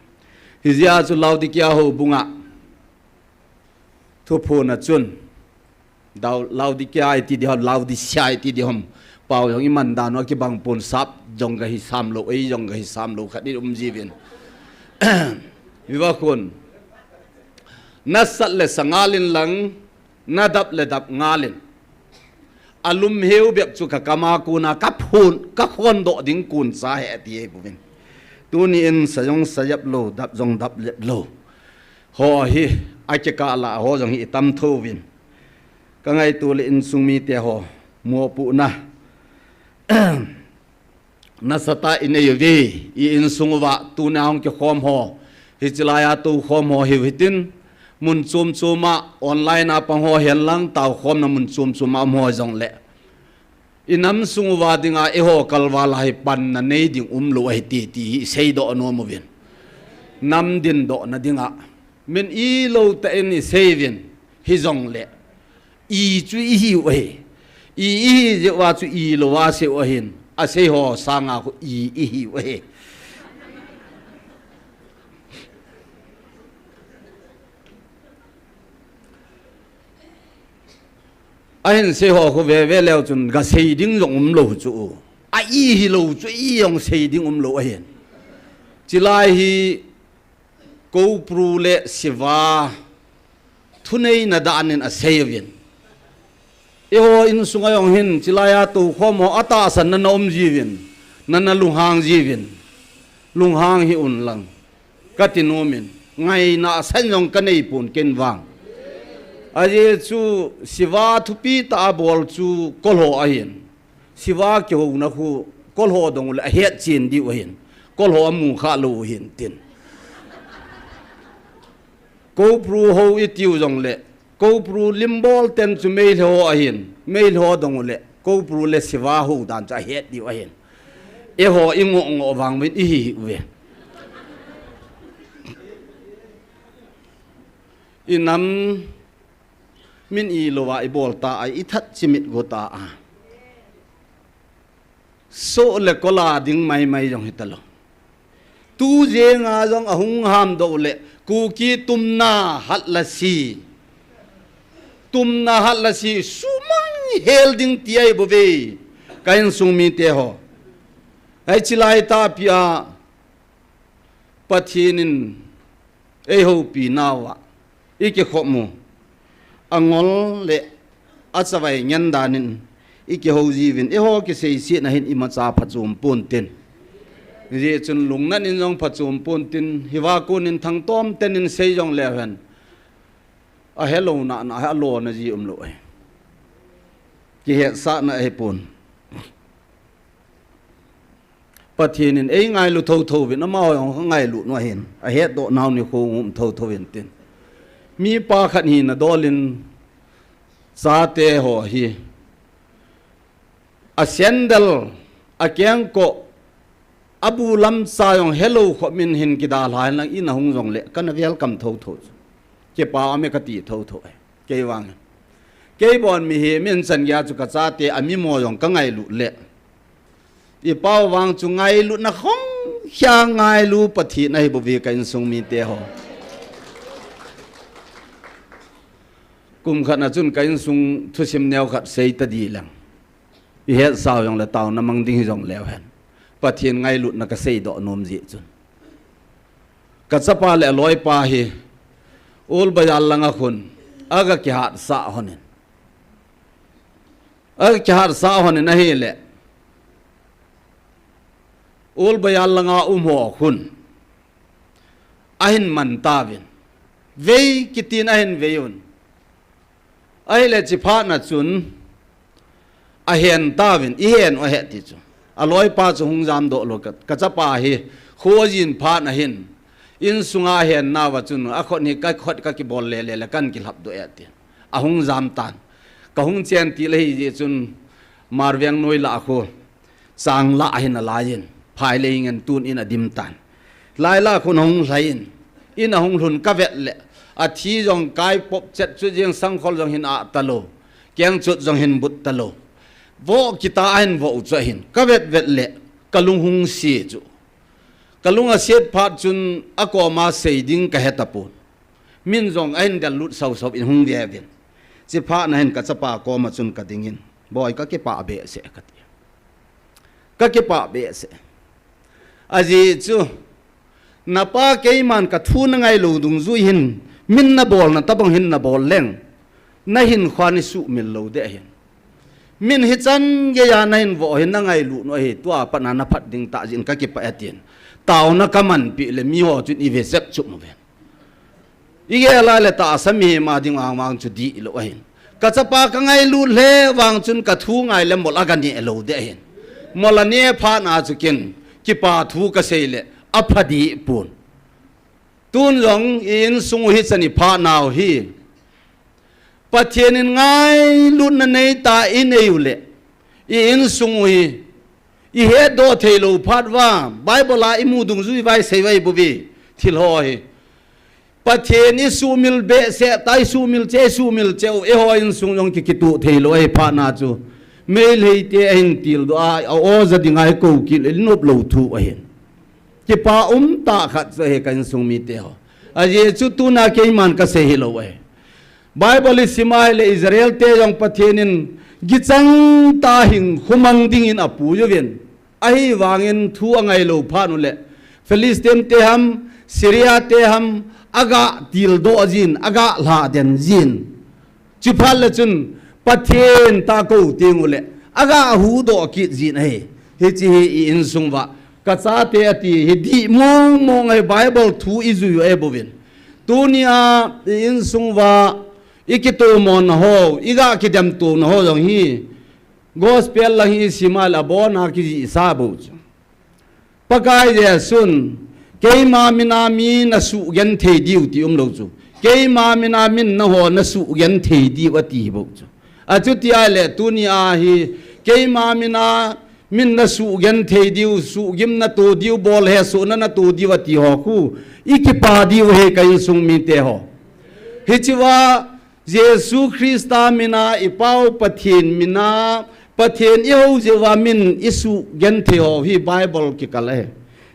Hijeh a chu Laodicea houbunga thuphon a chun. Dau-, Laodicea iti diham, Laodicea iti diham. Pau jong iman dan u akibang pon sap jong kahi sam lou, ei jong kahi sam lou khat in um jiuvin. Viva khun. Nasat le sa ngalin lang, nadap le dap ngalin. Alum heu bep chu kakam a kona kaphon, kakhondoh ding kon cha ahi ati ahi bouvin. Tuni in sa jong sa jep lou, dap jong dap jep lou. Ho hi, akikah lah ho jong hi itam tho uvin. Ka ngaito le insung mite ho, mopohna. Nasatah in eiuve, i insung uva, tuna hung kikhom ho. Hiche laiya toukhom ho hiu hitin, mun chom chom a, online a pang ho hen lang, taokhomna mun chom chom a um ho jong le. I nam sung uva dinga eiho kalval a hi panna nei ding umlou ahi ti, ti hi i seidoh nom uvin. Nam dindohna dinga. Min ilou tah in i sei uvin. Hijongle. I chu i hiu ahi. I, i hi jeh uva chu ilou a sei u ahin. Asei ho sanga khu i, i hiu ahi. Ahin sei ho khu veve leu chun ga sei ding jong umlou chu. A i hilou chu i jong sei ding umlou ahin. Chilai hi Kopru le Siva thuneina danin asei uvin. Eiho insunga jong hin chilai a toukhom ho atahsan na na um jiuvin. Na na lunghang jiuvin. Lunghang hih un lang. Ka ti nomin, ngaina asan jong ka nei pon ken vang. Ajeh chu Siva thupi tah a bol chu kol ho ahin. Siva kihouna khu kol ho dong uleh ahet chen diu ahin. Kol ho amu kha lou u hin tin. Kopru ho i tiu jongle, Kopru limbol ten chu Meitei ho ahin, Meitei ho dong uleh, Kopru le Siva ho dan chu ahet diu ahin. Eiho i ngoh ngoh vang uvin i hi hi uve. I nam min ilou a i bol ta a, i that chimit go ta a. Soh le kol a ding maimai jong hita lou. Tu jenga jong ahung hamdoh le, Kuki tumna hat la si. Tumna hat la si, sumang hel ding ti ahi bouve. Ka insung mite ho. Hiche lai tahpi a, Pathen in eihoupi nauva, i kikhop u. Angol le achavai ngen danin i kihou jiuvin, eiho kiseisetna hin imacha phachom pon tin. Hijeh chun lungnat in jong phachom pon tin, hiva kon in thangtom ten in sei jong leu hen. Ahelou na na, alona ji umlou ahi. Kihetsahna ahi pon. Pathen in eingailu thotho uvin, amaho jong kangailu u ahin, ahetdoh nau nikho um thotho uvin tin. Mipa khat hina dol in chate ho hi. A sandal, a kengkoh, a bu lamcha jong helou khop in hin kidalha in lang in ahung jongle, kana welcome thotho chu. Kipa aume kati thotho e. Kei vang. Kei bon mihem in chan geiya chu ka chate a mimo jong ka ngailut le. I pau vang chu ngailutna khong khia ngailu Pathen ahi bouve ka insung mite ho. Kum khat na chun ka insung thusim neo khat sei ta di leng. I hetsau jong le taona mang ding hi jong leu hen. Pathen ngailutna ka seidoh nom jeh chun. Ka chapa le a loipa hi Old Bazar langa khun aga kihatsah honin. Aga kihatsah honin ahile. Old Bazar langa um ho khun. Ahin man tauvin. Vei kitin ahin vei un. Ahile chiphat na chun ahen tauvin, i hen u ahi ti chu. A loipa chu hung jamdoh lou ka, ka chapa hi, kho ajin phat na hin, insunga ahen nauva chun, a khut hi ka khut ka kibol le le le kan kilhap doh e ti. Ahung jam tan. Ka hung chen til ahi jeh chun, Marveng noi lah a khu. Chang lah ahin alai in, phai le ingen tun in adim tan. Lai lah khun ahung lhai in, in ahung lhun ka vet le, athi jong kai pop chet chu jeng sangkhol jong hin ah talou, kengchot jong hin but talou. Voh kita ahin voh u chu ahin, ka vet vet le, ka lung hung si chu. Ka lung aset phat chun akoma sei ding ka he tapon. Min jong ahin del lut sau sau in hung ve uvin. Chiphat na hin ka chapa koma chun ka dingin, Boi ka kipah behseh ka ti. Ka kipah behseh. Ajeh chu, napa keiman ka thu na ngailou dungjui hin, min na bolna tabang hin na bol leng, na hinkho a nei sumil lou ding ahin. Min hichan geiya na hin voh hin na ngailut u ahi, tua pat na na phat ding tah jeh in ka kipah e tin. Taona ka manpeh le miho chun i ve sep chup uve. I gel a le tahsa mihem a ding vang vang chu dihlou ahin. Ka chapa ka ngailut le vang chun ka thu ngai le mol aga neh lou ding ahin. Mol aneh phat na chu ken kipa thu ka sei le apha deh pon. Tun jong i insung u hichan i phat nau hi. Pathen in ngailutna nei ta i nei u le. I insung u hi i hetdoh theilou phat uva Bible a i mu dungjui uva i sei uva i bou uve. Thil ho hi Pathen i sumil behseh ta, i sumil cheh, i sumil cheh u, eiho insung jong ki, kituh theilou ahi phat na chu. Meitei te ahin tildoh a, a oja dinga i kou kit le, i nop lou thu ahin. Kipa umtah khat chu ahi ka insung mite ho. Ajeh chu tuna keiman ka sei hilou ahi. Bible i sim a ahile Israel te jong Pathen in gichang tah hinkho mang dingin apui uvin. Ahivangin thu angailou phat u le Philistine te ham, Syria te ham, aga tildoh jin, aga lhaden jin. Chuphat le chun Pathen tah kou teng u le aga huhdoh kit jin ahi. Hiche hi i insung uva ka chate ati hi dih mong mong ahi, Bible thu i jui u ahi bouvin. Tunia i insung uva i kitomona ho, i ga kidemtona ho jong hi gospel lang hi i sim a le abona kijihsa bou chu. Pakai Jesun, keima mina mi nasuh genthei diu ti umlou chu. Keima mina min nangho nasuh genthei diu ati bou chu. Achuti ahile tunia hi keima mina min nasuh genthei diu, suhgim nato diu, bol hesohna nato diu ati ho khu i kipa diu ahi ka insung mite ho. Hichea Jesu Christa mina i pau Pathen mina, Pathen i hou jeh uva min i suh genthei ho hi Bible kikal ahi.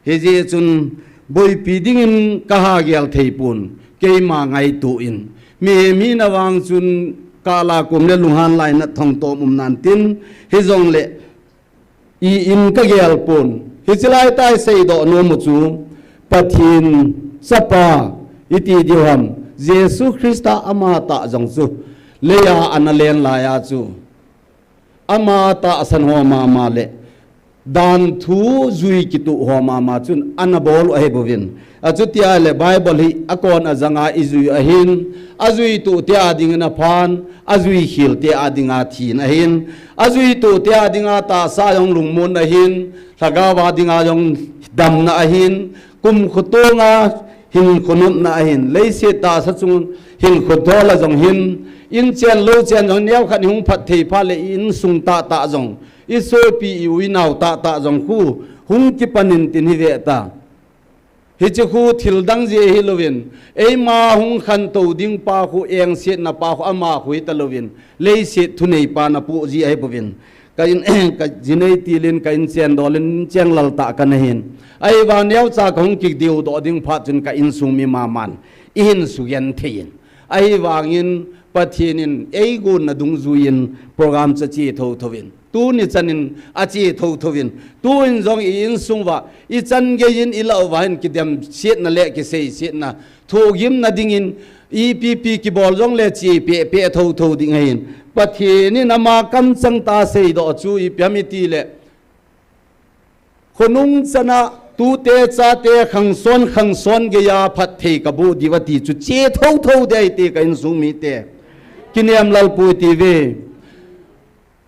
Hijeh chun boipi dingin ka ha gel thei pon, keima ngaito in. Mihem hina vang chun kala kom le lunghan lainat thong tom um nan tin, hijongle i in ka gel pon. Hiche lai tah i seidoh nom u chu Pathen Chapa i ti diu ham. Jesu Christa ama tah jong chu leiya ana len laiya chu ama tahsan ho mama le dan thu jui kituh ho mama chun ana bol u ahi bouvin. Achuti ahile Bible hi akon ajanga i jui ahin, ajuitoh te a dingin aphan, ajuikhel te a dinga thina ahin, ajuitoh te a dinga tahsa jong lungmonna ahin, lhagao a dinga jong damna ahin, kumkho tonga hinkho nopna ahin, leiset tahsa chung hinkho dol a jong hin, in chen lou chen jong neokhat i hung phatthei phat le i insung tahtah jong, i sopi i u i nao tahtah jong khu hung kipan in tin hi ve ta. Hiche khu thil dang jeh ahi louvin, eima hung khantou ding pa khu, engsetna pa khu ama khu hita louvin, leiset thunei pa napoh ji ahi bouvin. Ka in, ka jinei tilin, ka in chen dolin, chenglal tah kana hin. Ahivang neocha ka hung kideudoh ding phat chun ka insung mi maman i hin sugenthei in. Ahivangin Pathen in eigonna dungjuiyin program chu ache thotho in. Tuni chanin ache thotho in. Tuin jong i insung uva, i chan geiyin i lah uva hin kidemsetna le kiseisetna, thohgimna dingin, ipi pi kibol jongle che pehpeh thotho ding ahin. Pathen in ama kamchang tah seidoh chu ipi ham itile, khonung chana tute chate khangson khangson geiya phatthei kaboh diu ati chu che thotho ding ahi ti ka insung mite. Kinem lal poi ti ve.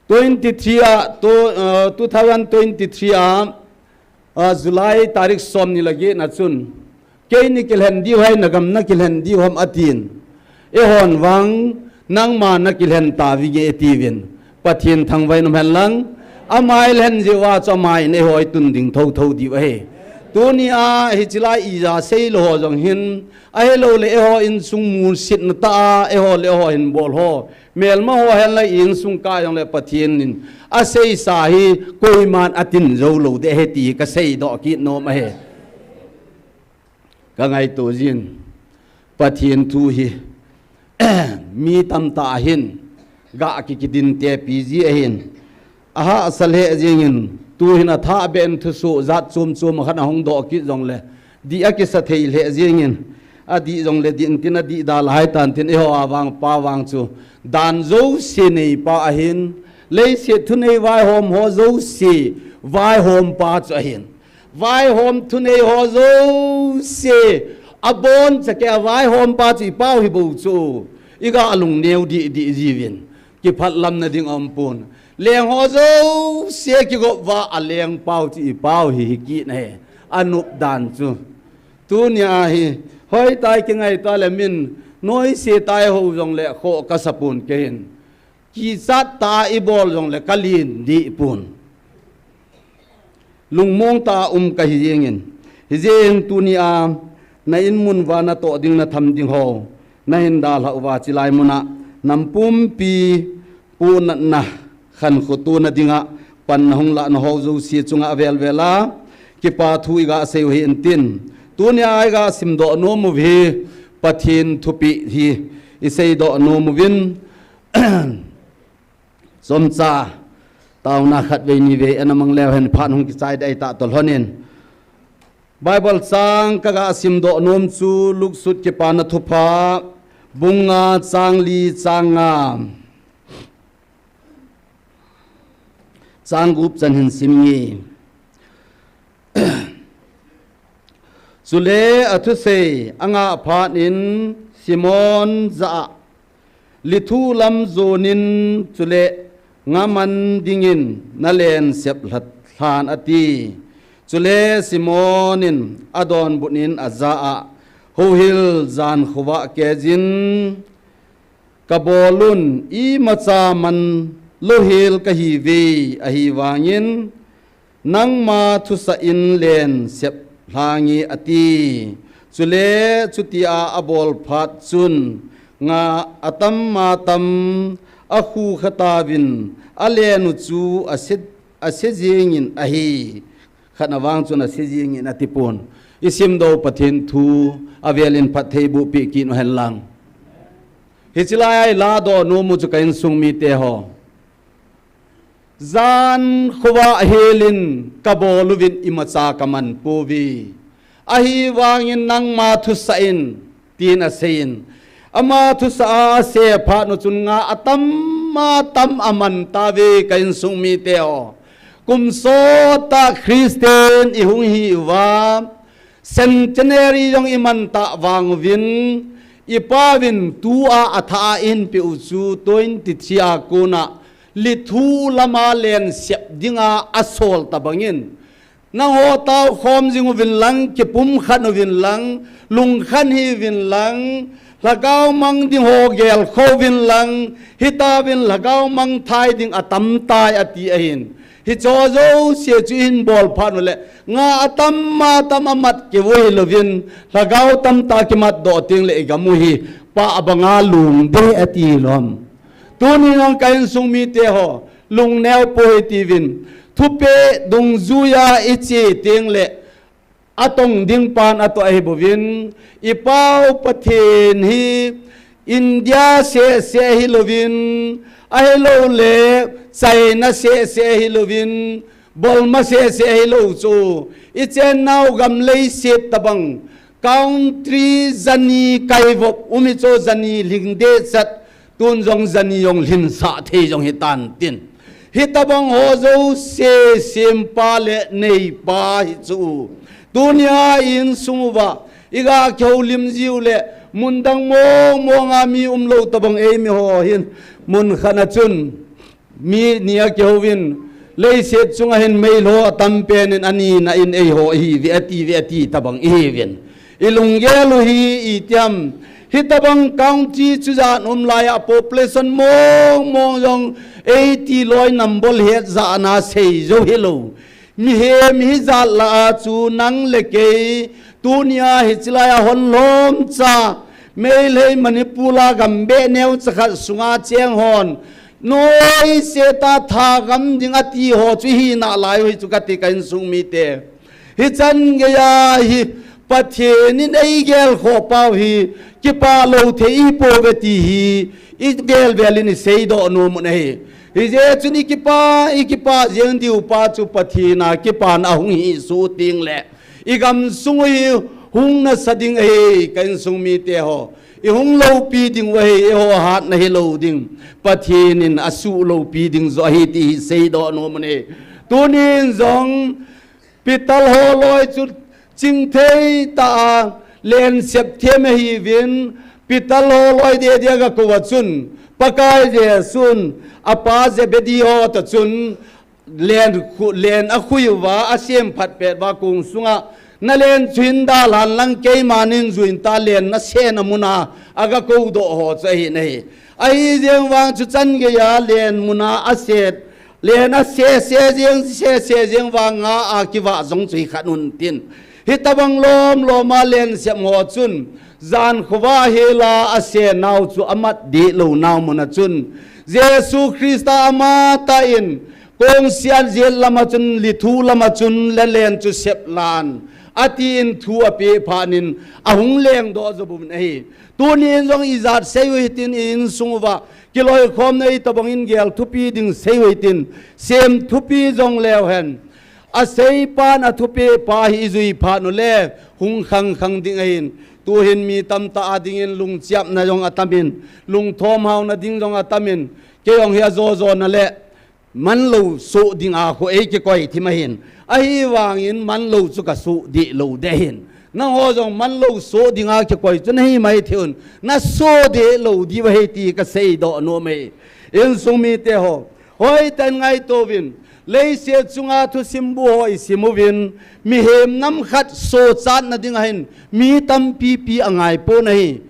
Twenty three a, to, uh, two thousand twenty three a, uh, July tarik som ni le get na chun, keini kilhen diu ahi, nagam nakilhen diu ham atin. Eihon vang, nangma nakilhen tauvinge atiuvin. Pathen thangvah in um hen lang, ama ilhen jeh uva chu ama in eiho itun ding thotho diu ahi. Tunia hiche lai ija seilou ho jong hin, ahilouleh eiho insung musitna tah a, eiho le eiho hin bol ho. Melma ho hen la i insung kah jongle Pathen in aseisa hi koiman atin jou lou ding ahi ti ka seidoh kit nom ahi. Ka ngaito jin, Pathen thu hi mi tamtah ahin ga ki, kidin tepi ji ahin, ahahsa lheh jengin, tuhin athah beh in thusoh jat chom chom khat ahung doh kit jongle, dih akisa thei lheh jengin, adih jongle dih intin adih da lai tan tin eiho a vang pa vang chu dan jouse neipa ahin, leiset thunei vaihom ho jouse vaihom pa chu ahin. Vaihom thunei ho jouse abonchauva vaihom pa chu i pau hi bou chu. I ga lungneo dih dih jiuvin. Kiphatlamna ding aumpon. Leng ho jouse kigop uva aleng pau chu i pau hi hi kit ahi. Anop dan chu. Tunia hi, hoitai kingaito le min, noise tai ho jongle khoh kasa pon keihin. kichat tah a ibol jongle kalen deh pon. Lungmong tah a um kahi jengin. Hijeh in tunia na in mun uva natoh ding natham ding ho nahin dalhah uva chilai muna nampumpi punatna khankho tona dinga pan nahung lahna ho jouse chunga avel vel a kipa thu iga sei u hi intin. Tunia iga simdoh nom u hi Pathen thupeh hi iseidoh nom uvin. Chomcha taona khatvei nivei ana mang leu hen phat hung kichai deh tah toh lhonin. Bible chang kaga simdoh nom chu Luke sut Kipana Thupha bung nga chang li chang nga chang gup chan hin sim nge. Chule athusei angah phat in Simon jah a, lithuh lam jonin chule nga man dingin nalen sep lhat lhan ati. Chule Simon in adonbut in ajah a, houhil jan khovah keijin kabol un, imacha man louhel kahiuve, ahivangin nangma thusah in len sep lhange ati. Chule chutia abol phat chun nga atam atam akhu khatauvin alen u chu ase, ase jengin ahi. Khatna vang chun ase jengin ati pon. Isimdoh Pathen thu avelin phattheiboh peh kit u hen lang. Hiche lai a iladoh nom u chu ka insung mite ho. Jan khovah helin kabol uvin imacha kaman pouve. Ahivangin nangma thusah in, tin aseiyin. Ama thusah a ase phat u chun nga atam atam aman tauve ka insung mite ho. Kum sot tah Christian ihung hi uva, centenary jong iman tah vang uvin, ipauvin tua athah a eihin peh u chu twenty three a kona lithuh lama len sep dinga asol tabangin, nangho tao khom jing uvin lang, kipumkhat uvin lang, lungkhat hih uvin lang, lhagao mang ding ho gelkhoh uvin lang, hitauvin lhagao mang thai ding atam tai ati ahin. Hicheho jouse chu ihin bol phat uleh, nga atam atam amat keu hilouvin, lhagao tamtah kimat doh tengleh igam u hi pah banga lungdei ati lom. Tuni jong ka insung mite ho, lungneo poi tiuvin. Thupeh dungjuia iche tengleh, atong ding pan atoh ahibouvin, ipau Pathen hi India seh seh ahilouvin, ahilouleh China seh seh ahilouvin, Burma seh seh ahilou chu, ichennau gam leiset tabang, country jani kaivop um hi chu, jani lhingdeh chat, tun jong jani jong lhinsah thei jong hitan tin. Hitabang ho jouse sempa le neipa hi chu. Tunia insung uva iga kihoulim jiu leh, mundang mong monga mi umlou tabang eimi ho hin, mun khat a chun mi ni akihouvin, leiset chunga hin meilhou atam pen in anina in eiho ihiuve atiuve ati tabang ihiuvin. Ilunggel u hi itiham, hitabang country chujat um laiya population mong mong jong eighty loi number het jana seijou hilou. Mihem hijat lah a chu nang le kei, tunia hiche laiya hon lhomcha, Meitei Manipur a gambeh neocha khat sunga cheng hon, noise tah a thagam ding ati ho chu ihi nalai u hi chu kati ka insung mite. Hichan geiya hi Pathen in eigelkhoh pau hi kipah lou thei ipouve ti hi ivel vel in iseidoh nom u ahi. Hijeh chun ikipah, ikipah jeng diu pa chu Pathen a kipana ahung hi suh tengleh, igamsung u hi hung nasa ding ahi ka insung mite ho. Ihung loupi ding u ahi, eiho hatna hilou ding. Pathen in asuh loupi ding joh ahi ti hi seidoh nom u ahi. Tunin jong Pital ho loi chu chingthei tah a len sep them ahiuvin, pital ho loi deh deh a gakou a chun, Pakai Jesun, apa Zebedee ho toh chun, len khu, len akhui uva, asemphat pet uva kong sunga, nalen chu hin dalhan lang keimanin juin ta len nasena muna, agakoudoh ho chu ahi nahi. Ahi jeng vang chu chan geiya len muna aset, len asese jeng, sese jeng vang nga a kivah jong chu hi khat un tin. Hitabang lom lom a len sep ho chun, jan khovah hela ase nau chu amat dih lou nau muna chun, Jesu Christa amatah in, kongsian jet lama chun, lithu lama chun, le len chu sep lan, atin thu apeh phat in, ahung lengdoh jou bou ahi. Tuni in jong ijat sei u hitin, i insung uva kiloikhomna itabang in gel thupi ding sei u hitin, sem thupi jong leu hen. Aseipan athupeh pa hi ijui phat ule, hung khang khang ding ahin. Tuhin mi tamtah a dingin lungchiapna jong atamin, lungthom hauna ding jong atamin, kei jong hi ajo jo na le, manlou soh dinga khu eikikoi thim ahin. Ahivangin manlou chu kasoh deh lou ding ahin. Nangho jong manlou soh dinga kikoi chu nahi mai thei un. Nasoh deh lou diu ahi ti kaseidoh nom e. Insung mite ho, hoitah in ngaito uvin. Leiset chunga thusim bu ho isim uvin. Mihem nam khat sohchatna ding ahin, mi tampi pi angai pon ahi.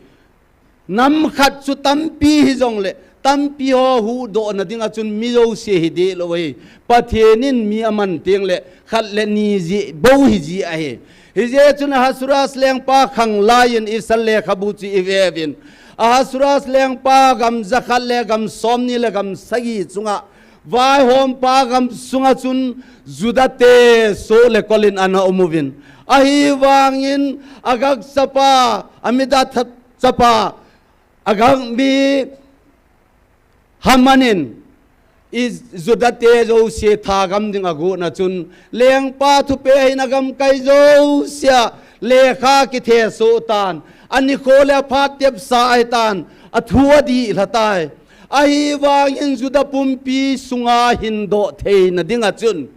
Nam khat chu tampi hijongle, tampi ho huhdohna dinga chun mi jouse hi deh lou ahi. Pathen in mi aman teng le, khat le ni jeh bou hi ji ahi. Hijeh chun Ahasuerus lengpa khang laiyin Esther lekhabu chu ive uvin. Ahasuerus lengpa gam jakhat le gam somni le gam sagi chunga, vaihompa gam sunga chun Juda te soh le kol in ana um uvin. Ahivangin Agag chapa, Hammedatha chapa, Agag mi Haman in, i Juda te jouse thagam ding agot na chun, lengpa thupeh ahin agamkai jousea lekha kithe soh tan, anikho le aphat tepsa ahitan, athu adih lha tai. Ahivangin Juda pumpi sunga hindoh theina dinga chun,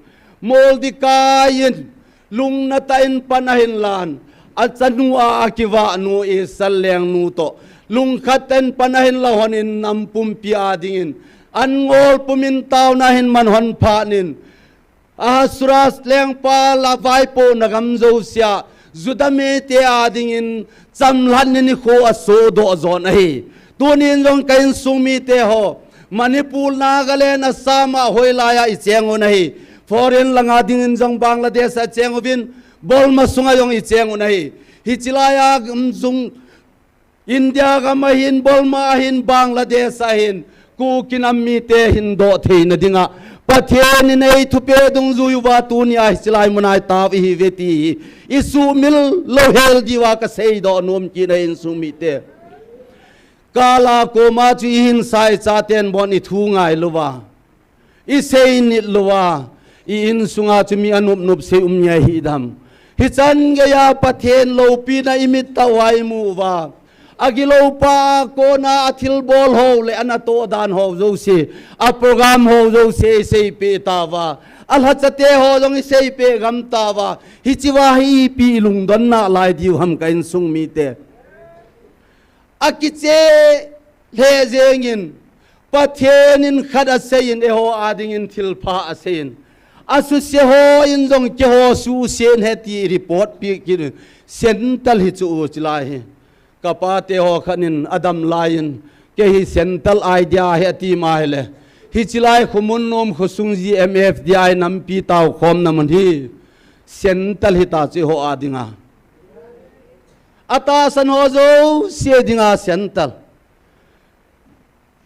Mordecai in, lungna tah in pan ahin lan, achanu a akivah nu Esther lengnu toh, lungkhat tah in pan ahin la hon in nam pumpi a dingin, an ngol pumin taona ahin man hon phat in, Ahasuerus lengpa la vaipohna gam jousea, Juda mite a dingin, chamlhatna nikho asohdoh jon ahi. Tunin jong ka insung mite ho, Manipur, Nagaland, Assam a hoilai a icheng u ahi. Foreign langa dingin jong Bangladesh a icheng uvin, Burma sunga jong icheng u ahi. Hiche lai a, um, jung India gam ahin, Burma ahin, Bangladesh ahin, Kuki nam mite hindoh theina dinga Pathen in eithupeh dungjui uva tunia hiche lai muna itao ihiuve ti hi isuhmil louhel diuva kaseidoh nom kit e insung mite. Kala koma chu ihinsa ichaten bon ithu ngailouva, isei nit louva, i insunga chu mi anop nop sei um nge hidam. Hichan geiya Pathen loupina imit tah uva imu uva, agilou pa a kona athilbol ho le anatoh dan ho jouse, a program ho jouse iseipeh tauva, alhachate ho jong iseipeh gam tauva, hichea hi ipi ilungdon nalai diu ham ka insung mite. Akiche lheh jengin, Pathen in khat aseiyin, eiho a dingin thilpha aseiyin. Asuse hon jong keiho suhsen ahi ti report pe kit in, Central hi chu u chilai hi. Kapa te ho khat in adam laiyin, kei hi Central idea ahi ati ma ahile, hiche lai Khomunnom khosung G M F D I nampi taokhomna mun hi Central hita chu eiho a dinga. Atahsan ho jouse dinga Central.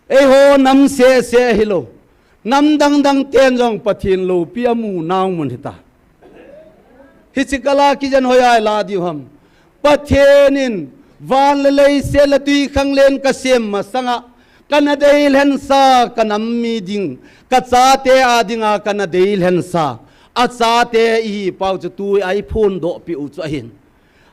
Eiho nam seh seh hilou, nam dang dang ten jong Pathen loupi amu nau mun hita. Hiche kala kijen hoiya ilah diu ham. Pathen in van le leiset le twikhanglen kasem masanga, kana deilhensa kanam mi ding, kachate a dinga kana deilhensa, achate ihi pau chu tua iphondoh peh u chu ahin.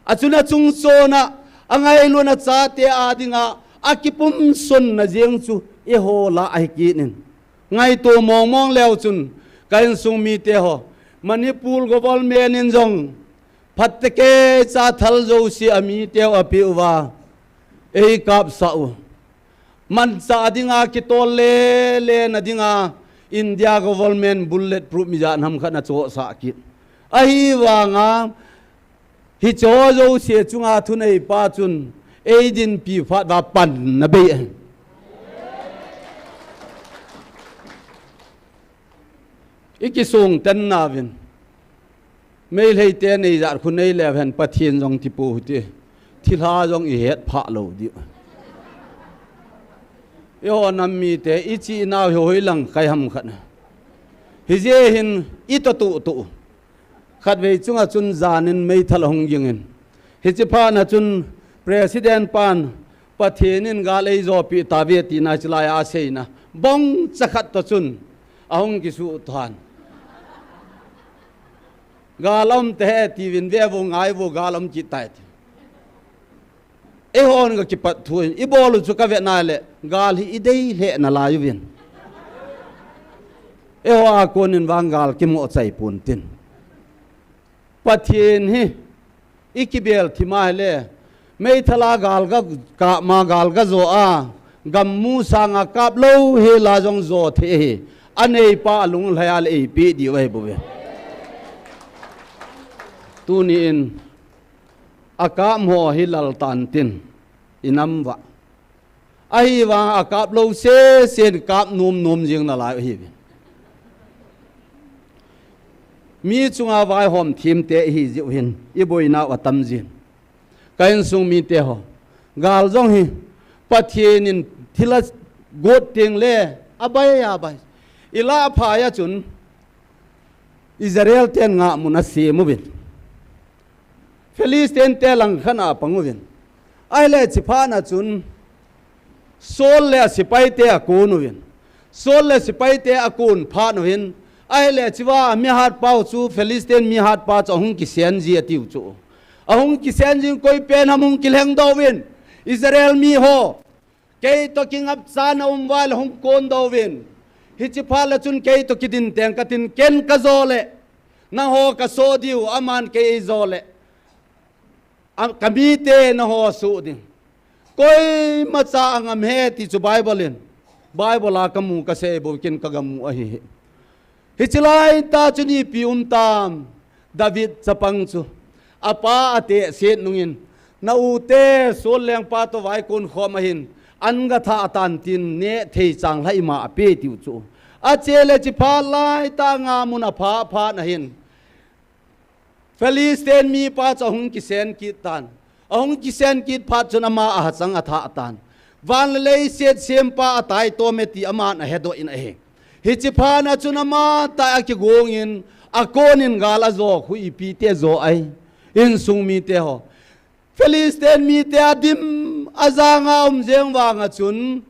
Achun achung chona, angailutna chate a dinga, akipumsonna jeng chu eiho lah ahi kit in. Ngaito mong mong leu chun, ka insung mite ho, Manipur government in jong, phatecha thal jouse amiteu apeh uva, eikapsah u. Manchah dinga kitol le le na dinga India government bullet proof ijat ham khat ana chohsah kit. Ahivanga hiche jouse chunga thuneipa chun eidinpi phat uva panna bei ahi. Ikisong ten nauvin. Meitei te nei jat khu nei leu hen Pathen jong ti pou hite. Thilha jong ihet phah lou diu. Eiho nam mite ichi nau hi hoilang kai ham khat na. Hijeh hin ito tu tu. Khatvei chunga chun janin meithal ahung gingin. Hichi phat na chun President pan Pathen in gal eijopi tave tina chilai a aseina. Bongcha khat to chun ahung kisu than. Gal um te he tiuvin ve vo ngai vo gal um kit tai ti. Eihon ka kipat thu in, ibol u chu ka ve nai le, gal hi idei lheh nalai uvin. Eiho a konin vang gal kimo chai pon tin. Pathen hi, ikibel thim a hile, meithal a gal ka kap ma gal ka jo a, gam mu sanga kap lou hel a jong jo thei hi, aneipa alunglhai a le eipeh diu ahi bouve. Tuni in, akap ho hi lal tan tin, inam uva. Ahivang akap lou sesen kap nom nom jing nalai ahiuve. Mi chunga vaihom thim te ihi jiu hin, iboinau atam jin. Ka insung mite ho, gal jong hi, Pathen in thil agot teng le, abai abai. Ilah phai a chun, Israel ten ngahmun asem uvin. Philistine te langkhat a pang uvin. Ahile chiphat na chun, Saul le asipai te akon uvin. Saul le sipai te akon phat uvin. Ahile chiva mihat pau chu Philistine mihat pa chu ahung kisen ji atiu chu. Ahung kisen jin koi pen ham hung kilheng doh uvin. Israel mi ho. Kei to kingapcha na um uva le hung kon doh uvin. Hichi phat le chun kei to kidin teng katin ken kajo le. Nangho kaso diu aman kei eijo le. A, ka mite nangho suh ding. Koimacha angam he ti chu Bible in. Bible a kamu kasei bou kin kagamu ahi hi. Hichi lai ta chu ipi um tam. David chapang chu. Apa ateh set nungin. Na u te Saul lengpa to vaikon khom ahin. An gathah tan tin neh thei chang lha ima ape tiu chu. Ache le chiphat lai ta nga mun apha phat na hin. Philistine mipa chu ahung kisen kit tan. Ahung kisen kit phat chun ama ahachang athah tan. Van le leiset sempa atai tome ti aman ahedoh in ahi. Hichi phat na chun ama tai akigong in akonin gal ajo khu ipi te jo ai. Insung mite ho. Philistine mite adim ajanga um jeng vanga chun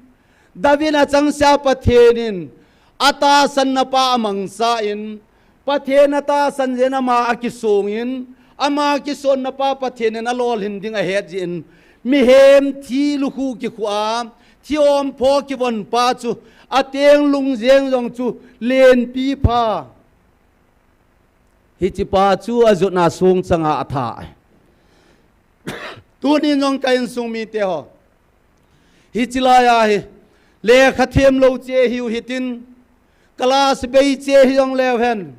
David achangseh a Pathen in atahsan napa amangcha in Pathen atahsan jeh in ama akisong in ama kisonna pa Pathen in alolhin ding ahet jeh in mihem thi lukhu kikhu a thi ompho kivon pa chu ateng lung jeng jong chu lenpi pha. Hichi pa chu ajotna song changa atha. Tuni jong ka insung mite ho. Hichi lai a hi. Lekha them lou che hiu hitin. Class bei che hi jong leu hen.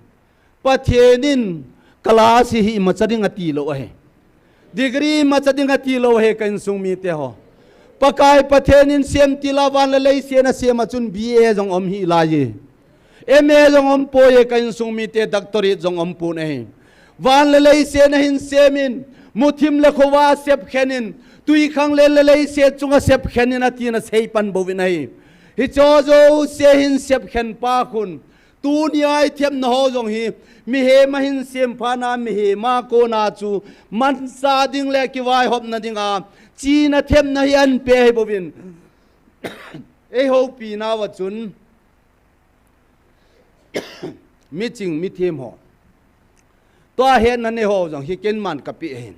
Pathen in class hi imacha ding ati lou ahi. Degree imacha ding ati lou ahi ka insung mite ho. Pakai Pathen in sem tila van le leiset a sem a chun B A jong um hi lai e. M A jong um poi e ka insung mite doctorate jong um pon ahi. Van le leiset a hin sem in, muthim le khovah sepkhen in, twikhanglen le leiset chunga sepkhen in atin asei pan bouvin ahi. Hicho jouse hin sepkhen pa khun, tuni a themna ho jong hi, mihem a hin sem phat na, mihem a kona chu, mansa ding le kivaihopna dinga, china themna hi anpe hi bouvin. Ei houpi nauva chun, miching mithem ho. Tua hetna nei ho jong hi keiman kapeh ahin.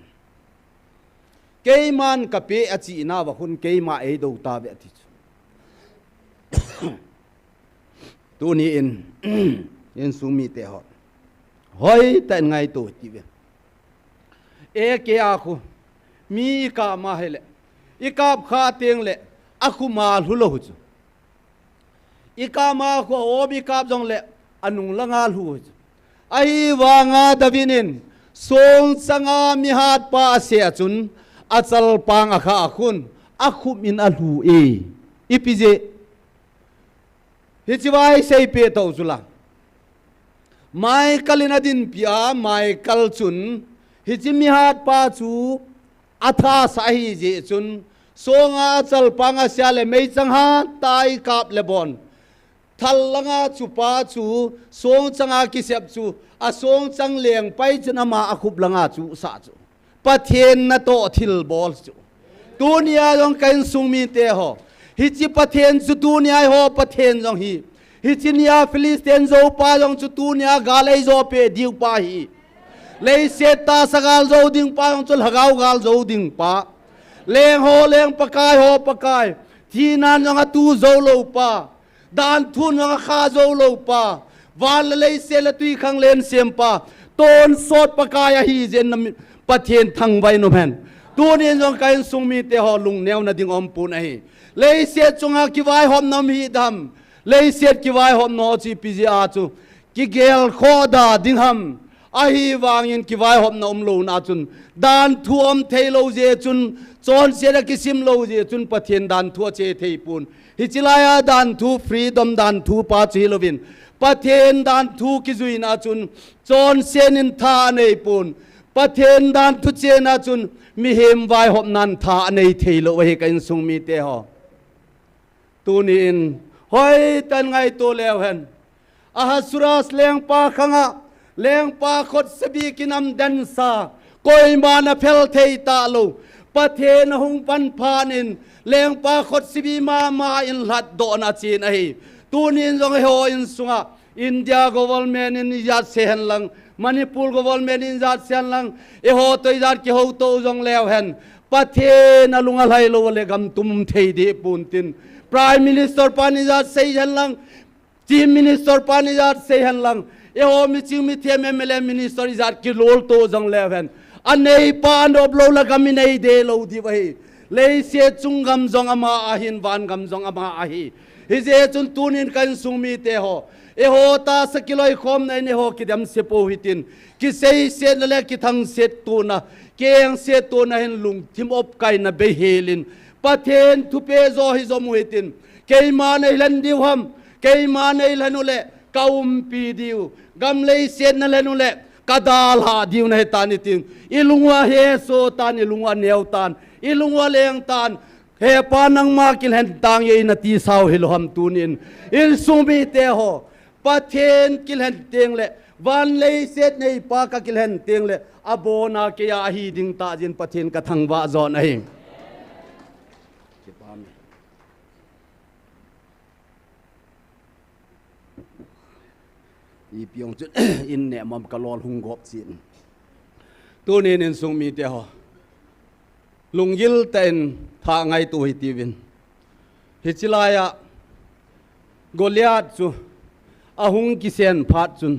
Keiman kapeh achi nauva khun keima eidou tauve ati chu. Tuni in, insung mite ho. Hoitah in ngaito hite uve. Eke a khu, mi ikap ma hile. Ikap kha teng le, akhu ma lhu lou chu. Ikap ma khu a om ikap jong le, anung langa lhu chu. Ahivanga David in, song changa mihat pa aseh a chun, achalpang akha a khun, akhum in alhu e. Ipi jeh. Hichi vai seipeh tou chu la. Michael in adinpi a, Michael chun, hiche mihat pa chu athasah ahi jeh chun, songa achalpang asia le meichang hat tah a eikap le bon. Thal langa chu pa chu, songchang a kisep chu, asongchang lengpai chun ama akhup langa chu sah chu. Pathen natoh thilbol chu. Tunia jong ka insung mite ho. Hiche Pathen chu tunia eiho Pathen jong hi. Hiche nia Philistine joupa jong chu tunia gal eijo peh diu pa hi. Leiset tahsa gal jou ding pa jong chu lhagao gal jou ding pa. Leng ho leng, Pakai ho Pakai. Thinan jong atu jou lou pa. Danthu in jong akha jou lou pa. Van le leiset le twikhanglen sem pa. Tonsot Pakai ahi jeh in Pathen thangvah in um hen. Tunin jong ka insung mite ho lungneo na ding umpon ahi. Leiset chunga kivaihopna um hidam. Leiset kivaihopna ho chu ipi jeh a chu kigelkhoh da ding ham. Ahivangin kivaihopna umlouna chun, danthu um theilou jeh chun, chonset a kisimlou jeh chun Pathen danthu ache theipon. Hiche laia danthu, freedom danthu pa chu hilouvin, Pathen danthu kijuina chun, chonset in tha aneipon. Pathen danthu chena chun, mihem vaihopnan tha anei theilou ahi ka insung mite ho. Tunin, hoitah in ngaito leu hen. Ahasuerus lengpa khanga, lengpa khutsabi kinamdensa, koiman aphel thei talou. Pathen ahung pan phat in, lengpa khutsabi mama in lhatdohna achen ahi. Tunin jong eiho insunga, India government in ijat sei hen lang, Manipur government in ijat sei hen lang, eiho toh ijat kihouto jong leu hen. Pathen alung alhai lou le gam tum thei deh pon tin. Prime Minister pan ijat sei hen lang, Chief Minister pan ijat sei hen lang, eiho miching mithem M L A minister ijat kilolto jong leu hen. Aneipa anop lou le gam inei deh lou diu ahi. Leiset chung gam jong ama ahin, van gam jong ama ahi. Hijeh chun tunin ka insung mite ho, eiho tahsa kiloikhomna in eiho kidemse pou hitin, kiseisetna le kithangset tona, kengset tona hin lungthim opkaina beihel in, Pathen thupeh jo hi jom u hitin, keiman eilhen diu ham, keiman eilhen u le, ka umpi diu, gam leiset na lhen u le, ka dalha diu nahi tan hitin, ilung u ahesoh tan, ilung u aneo tan, ilung u aleng tan, He Pa, nangma kilhen tange nati sau hilou ham tunin. Insung mite ho, Pathen kilhen teng le, van leiset neipa ka kilhen teng le, abona keiya ahi ding tah jin Pathen ka thangvah jon ahi. Ipi jong chun, in neh mong ka lol hung gop chin. Tunin insung mite ho, lunggil tah in tha ngaito hitiuvin. Hiche laia Goliath chu ahung kisen phat chun,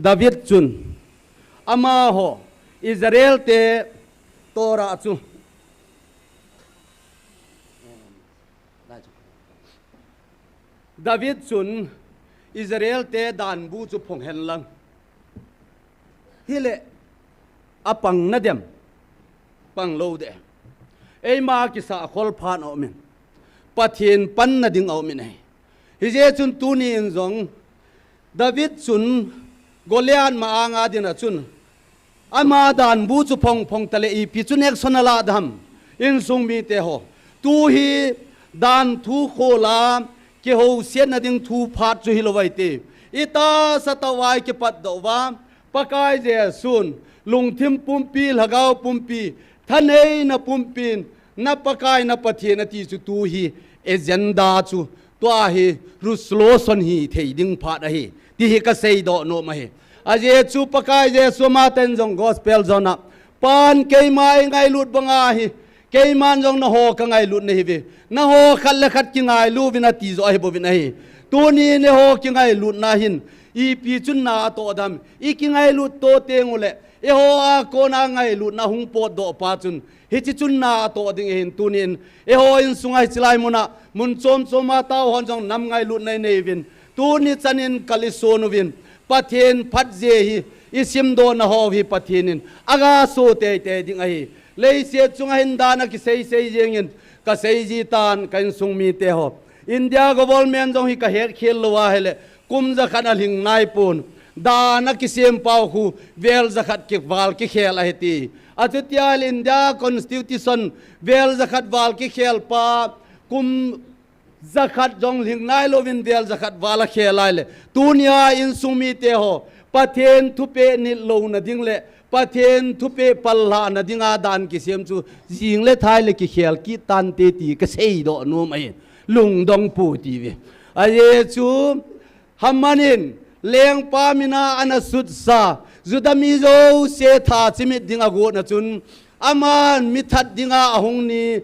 David chun amaho Israel te Torah chu David chun Israel te danbu chu phong hen lang. Hile apang nadem, pang lou de. Eima kisa khol phat aumin, Pathen panna ding aumin ahi. Hijeh chun tunin jong David chun Goliath ma anga dinga chun, ama danbu chu phong phong tale ipi chun action ala dem? Insung mite ho, tu hi danthu khola kihousetna ding thu phat chu hilou vai te. Itahsa tah uva kipatdoh uva, Pakai Jesun lungthim pumpi, lhagao pumpi, thaneina pumpin, na Pakai na Pathen ati chu tu hi agenda chu, tua hi resolution hithei ding phat ahi, ti hi ka seidoh nom ahi. Ajeh chu Pakai Jesu ama ten jong gospel jona, Pan keima eingailut banga hi, keiman jong naho ka ngailut nahiuve. Naho khat le khat kingailu uvin ati jo ahi bouvin ahi. Tunin eiho kingailutna hin ipi chun na atoh dem? I kingailut to teng ule, eiho a kona ngailutna hung potdoh pa chun, hiche chun na atoh ding ahin tunin, eiho insunga hiche lai muna, mun chom choma tao hon jong nam ngailutna inei uvin. Tuni chanin kal ison uvin, Pathen phatje hi, isimdohna ho hi Pathen in aga so teitei ding ahi. Leiset chunga hin dan a kisei sei jengin, ka seiji tan ka insung mite ho. India government jong hi ka hetkhel lou ahile, kum jakhat alhing naipon. dan a kisem pau khu vel jakhat kival kikhel ahi ti. Achutia le India Constitution vel jakhat val kikhel pa kum jakhat jong lhing nailouvin vel jakhat val akhel lai le. Tunia insung mite ho, Pathen thupeh nit louna ding le Pathen thupeh pallhahna dinga dan kisem chu jing le thai le kikhel kit tante ti kaseidoh nom ahi. Lungdong pou ti ve. Ajeh chu Haman in lengpa mina ana sutsa, Juda mi jouse tha chimit ding agotna chun, aman mithat dinga ahung ni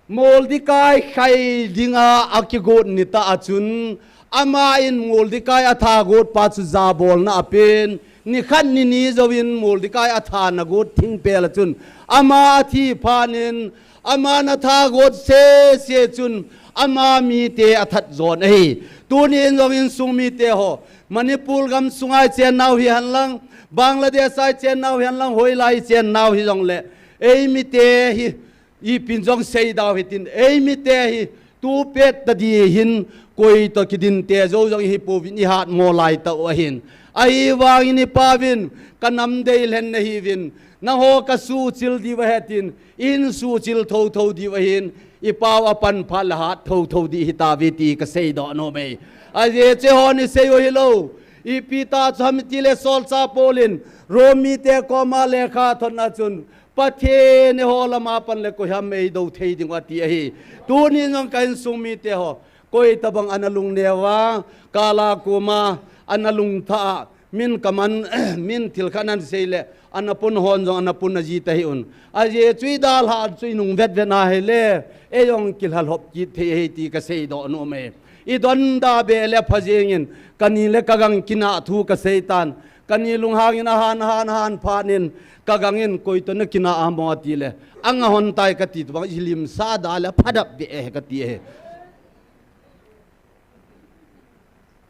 Mordekai khai dinga akigot nitah a chun, ama in Mordekai atha got pa chu jabolna apen, nikhat nini jouvin Mordekai atha nagot thingpel a chun, ama athi phat in, aman atha got sese chun, ama mite athat jon ahi. Tunin jong insung mite ho, Manipur gam sunga ichennau hihen lang, Bangladesh a ichennau hihen lang, hoilai ichennau hijongle, eimite hi, ipin jong seidau hitin, eimite hi, tupet tadi hin, koi toh kidinte jou jong ihipouvin ihatmo laitah u ahin. Ahivangin iPauvin, kanam deilhen nahiuvin, nangho kasuhchil diu ahi tin, ihin suhchil thouthou diu ahin, iPau apan phat le hat thouthou ding ihitauve ti kaseidoh nom e. Ajeh chu eihon isei u hilou, ipi tah chu ham itile solchah Paul in, Rom mite koma lekha athotna chun, Pathen eiho lama pan le koiham eidou thei dingu ati ahi. Tunin jong ka insung mite ho, koi tabang ana lungneo a, kala koma ana lungthah a, min kaman, min thil khat ana sei le, ana pun hon jong ana pun aji tahih un. Ajeh chu idalhah chu inung vetvet na hile, eijong kilhalhop kit thei ahi ti kaseidoh nom e. Idonda be le pha jengin, kani le kagang kinah thu kaseitan, kani lunghangin ahan, ahan, ahan phat in, kagangin koi toh nakinah ham atile, anga hon tai kati tobang, ilimsa da le phadap be e kati e.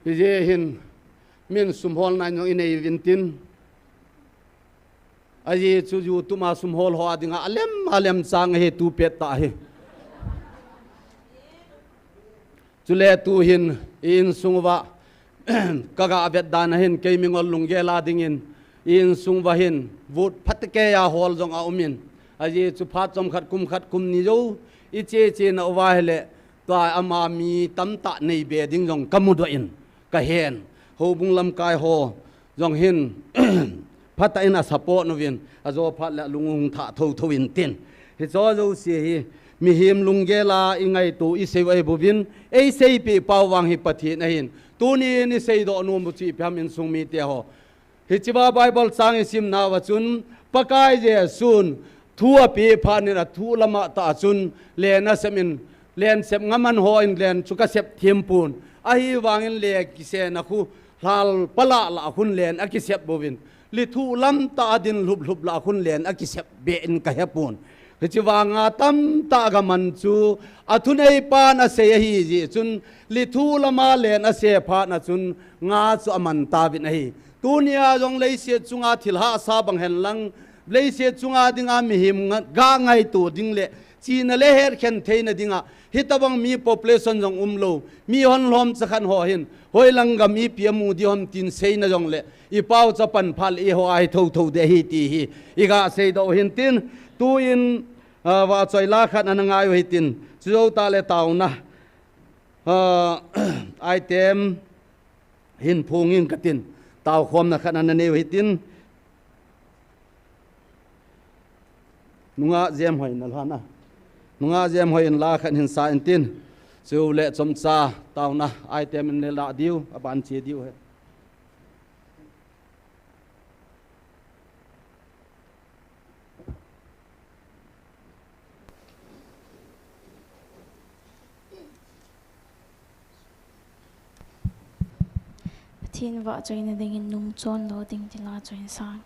Hijeh hin, min sumholna jong inei uvin tin. Ajeh chu YouTube a sumhol ho a dinga alem, alem chang ahi tupet tah hi. Chule tuhin i insung uva, kaga vet dan a hin kei mingol lunggel a dingin, i insung uva hin vut phatecha hol jong aumin. Ajeh chu phat chomkhat kum khat kum ni jou, iche chena uva hile, tua ama mi tamtah neibe ding jong kamudoh in, kahen. Houbung lamkai ho, jong hin, phatah in asupport uvin, ajo phat le alung u hung thah thouthou in tin. Hicho jouse hi, mihem lunggel a ingaito, isei u ahibouvin, eiseipeh pau vang hi Pathen ahin. Tunin iseidoh nom u chu ipi ham insung mite ho. Hichea Bible chang isimnauva chun, Pakai Jesun thu apeh phat in athu lama tah a chun, len asem in, len sep ngam man hon len chu kasep thempon. Ahivangin le kisena khu, lhal pala lah a khun len akisep bouvin. Lithuh lam tah a din lhup lhup lah a khun len akisep be in kahepon. Hiche vanga tamtah gaman chu, athuneipan asei ahi jeh chun, lithuh lama len ase phat na chun, nga chu aman tauvin ahi. Tunia jong leiset chunga thil hahsa bang hen lang, leiset chunga dinga mihem nga, ga ngaito ding le, china le hetkhen theina dinga, hitobang mi population jong umlou, mi hon lhomcha khat ho hin, hoilang gam ipi amu ding ham tin seina jongle, ipau chu apan phat le eiho a hi thouthou ding ahi ti hi, iga seidoh u hin tin, tuin, ah, vahchoi la khat ana ngai u hitin, chujou tah le taona, ah, item, hin phung in katin, taokhomna khat ana nei u hitin, nungah Jemhoi in alhana. Nungah Jemhoi in la khat hin sa intin, chule chomcha taona item in le la diu, aban che diu ahi. Pathen vahchoina dingin nung chonlou ding ti la choi sang.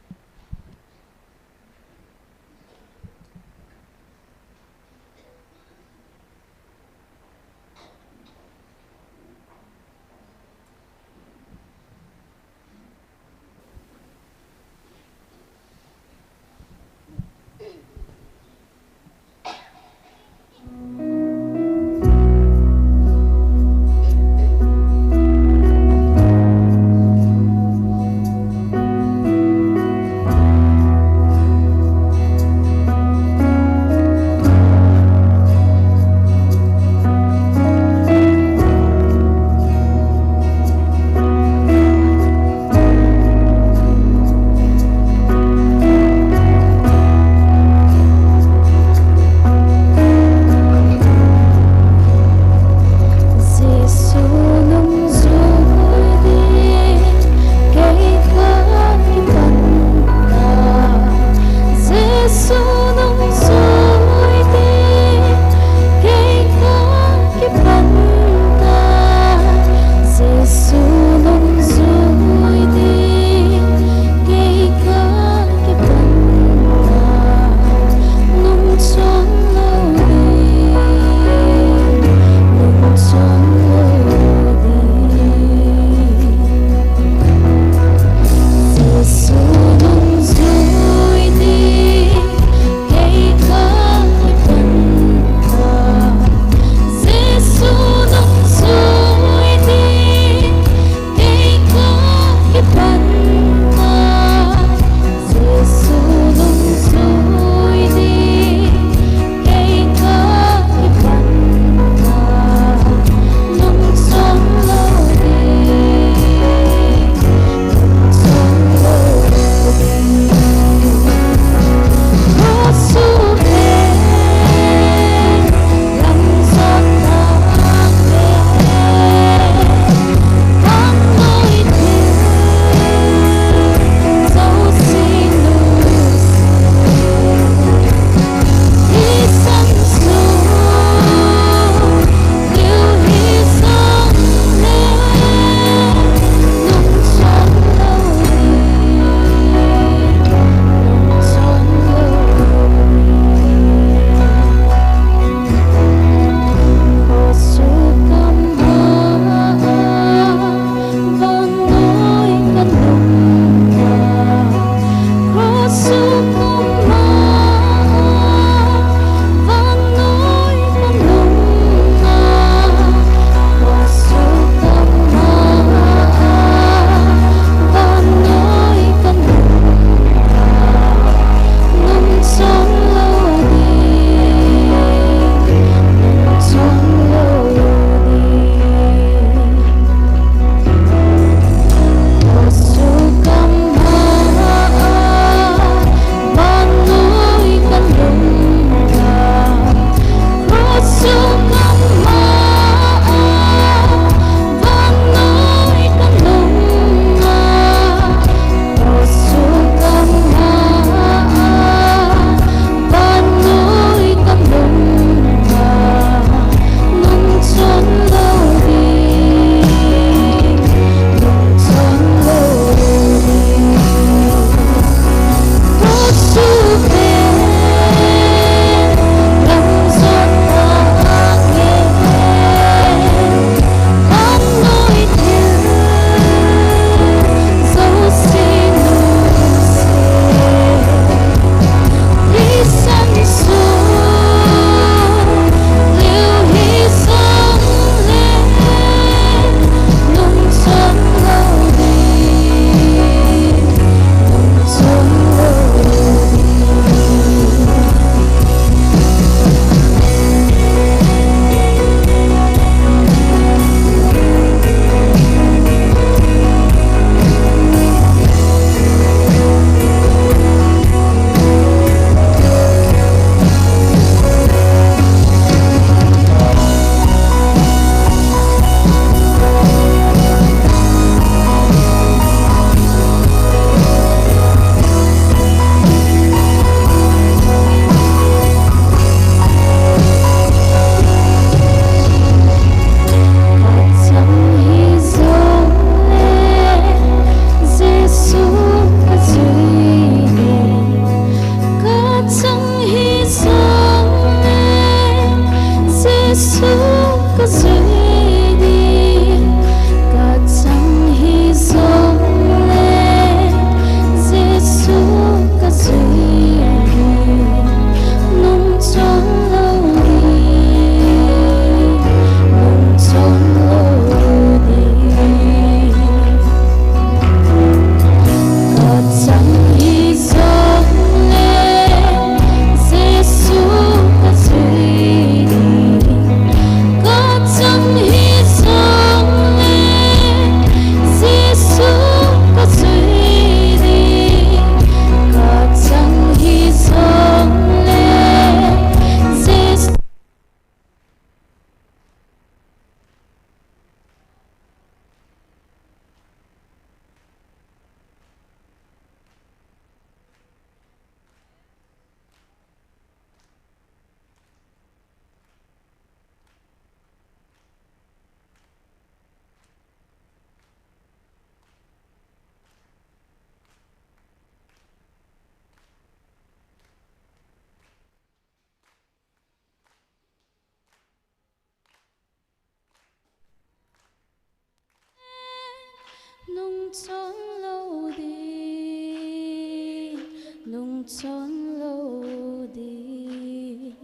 Chon lo ding, lungchon lo ding,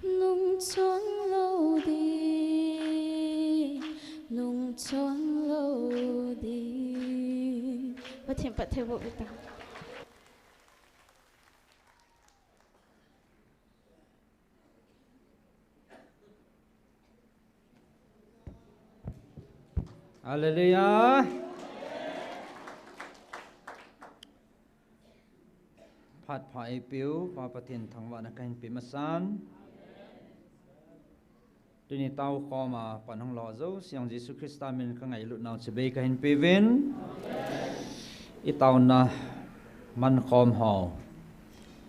lungchon lo ding, lungchon lo ding. Pathen phattheiboh uta. Hallelujah. Phat pha eipeu Pa Pathen thangvahna kahin pe masan. Tuni tao khom a pan hung lo jouse jong Jesu Christa min ka ngailutnau chibai kahin peuvin. I taona man khom ho,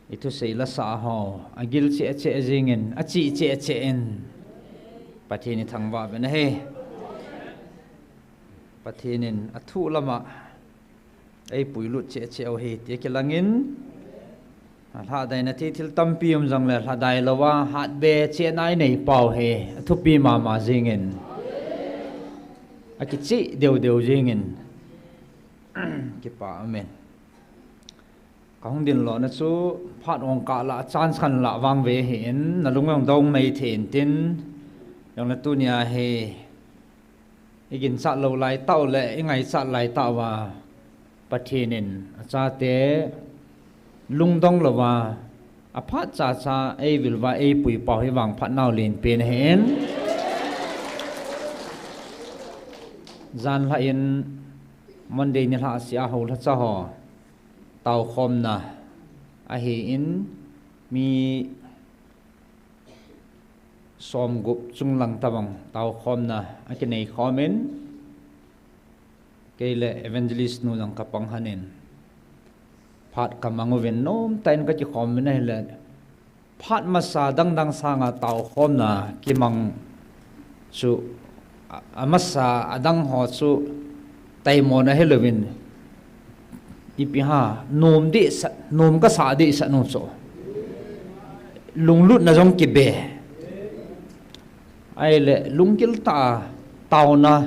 i thusei la sa ho, agil cheh cheh jingin, achi cheh cheh in, Pathen i thangvah uvin ahi. Pathen in athu lama eipuilut cheh cheh u ahi ti kilangin, alhadaina thei thil tampi um jongle, lhadai louva hatbe chehna inei pau hi athupi mama jingin, akicheh deu deu jingin, kipa amen. Kahung din lona chu phat ong kah lah, chance khat lah vang ve ahin, nalung jong dong mai thei intin, jongle tunia hi i ginchat lou lai tah u le i ngaichat lai tah uva, Pathen in achate lungdong louva, aphat cha cha eivil uva eipui pau hi vangphat nau lenpen ahin. Jan lhah in Monday nilhah sea houlhacha ho taokhomna ahin, mi somgup chunglang tabang taokhomna akinei khomin, kei le evangelist nu jong kapang lhonin, phat kamang uvin, nomtah in kakikhom uvin ahile, phat masa dang dang sanga taokhomna kimang chu, a, amasa adang ho chu taimona hilouvin, ipi ham, nom dehset, nom kasah dehset nu chu, lunglutna jong kibe. Ahile, lunggil tah a taona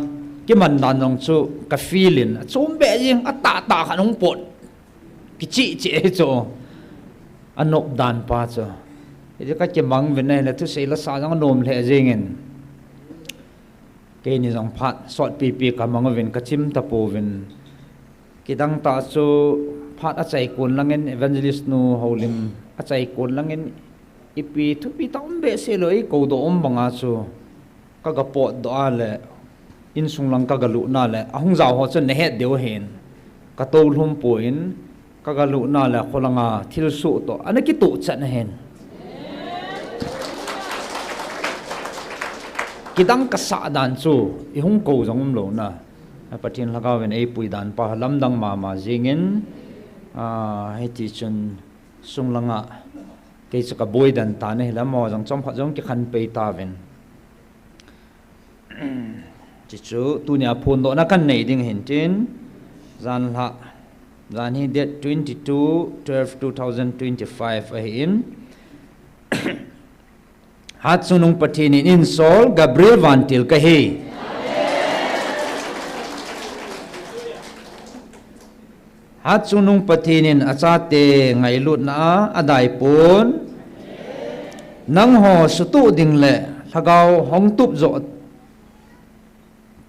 kiman dan jong chu ka feel in, achom beh jeng, atahtah khat hung pot kicheh cheh hi chu, anop dan pa chu. Hiti kakimang uvin ahile, thusei la sa jong anom lheh jengin, keini jong phat sotpipi kamang uvin, kachim tapouvin. Kidang tah chu phat achaikon langin, evangelist nu houlim achaikon langin, ipi thupi tah um behseh lou, eikoudoh um banga chu kaga potdoh a le, insung lang kaga lutna le, ahung jao ho chun nahet diu ahin, katoulhum poi, kaga lutna le kholanga thilsoh toh ana kitoh chet ahin. Kidang kasah dan chu, ihung kou jong umlouna, Pathen lhagao in eipui dan pa lamdang mama jengin, a, hiti chun sunglanga kei chu kaboi den tan ahile, amaho jong chomkhat jong kikhen pei tauvin. Chuchu tunia phondohna kanei ding ahin tin, jan lhah, jan hi date twenty-two twelve two thousand twenty-five ahin, Hatchungnung Pathen in einsol, Gabriel vantil kahi. Hatchungnung Pathen in achate ngailutna a adaipon, nangho sutoh ding le lhagao hung tup joh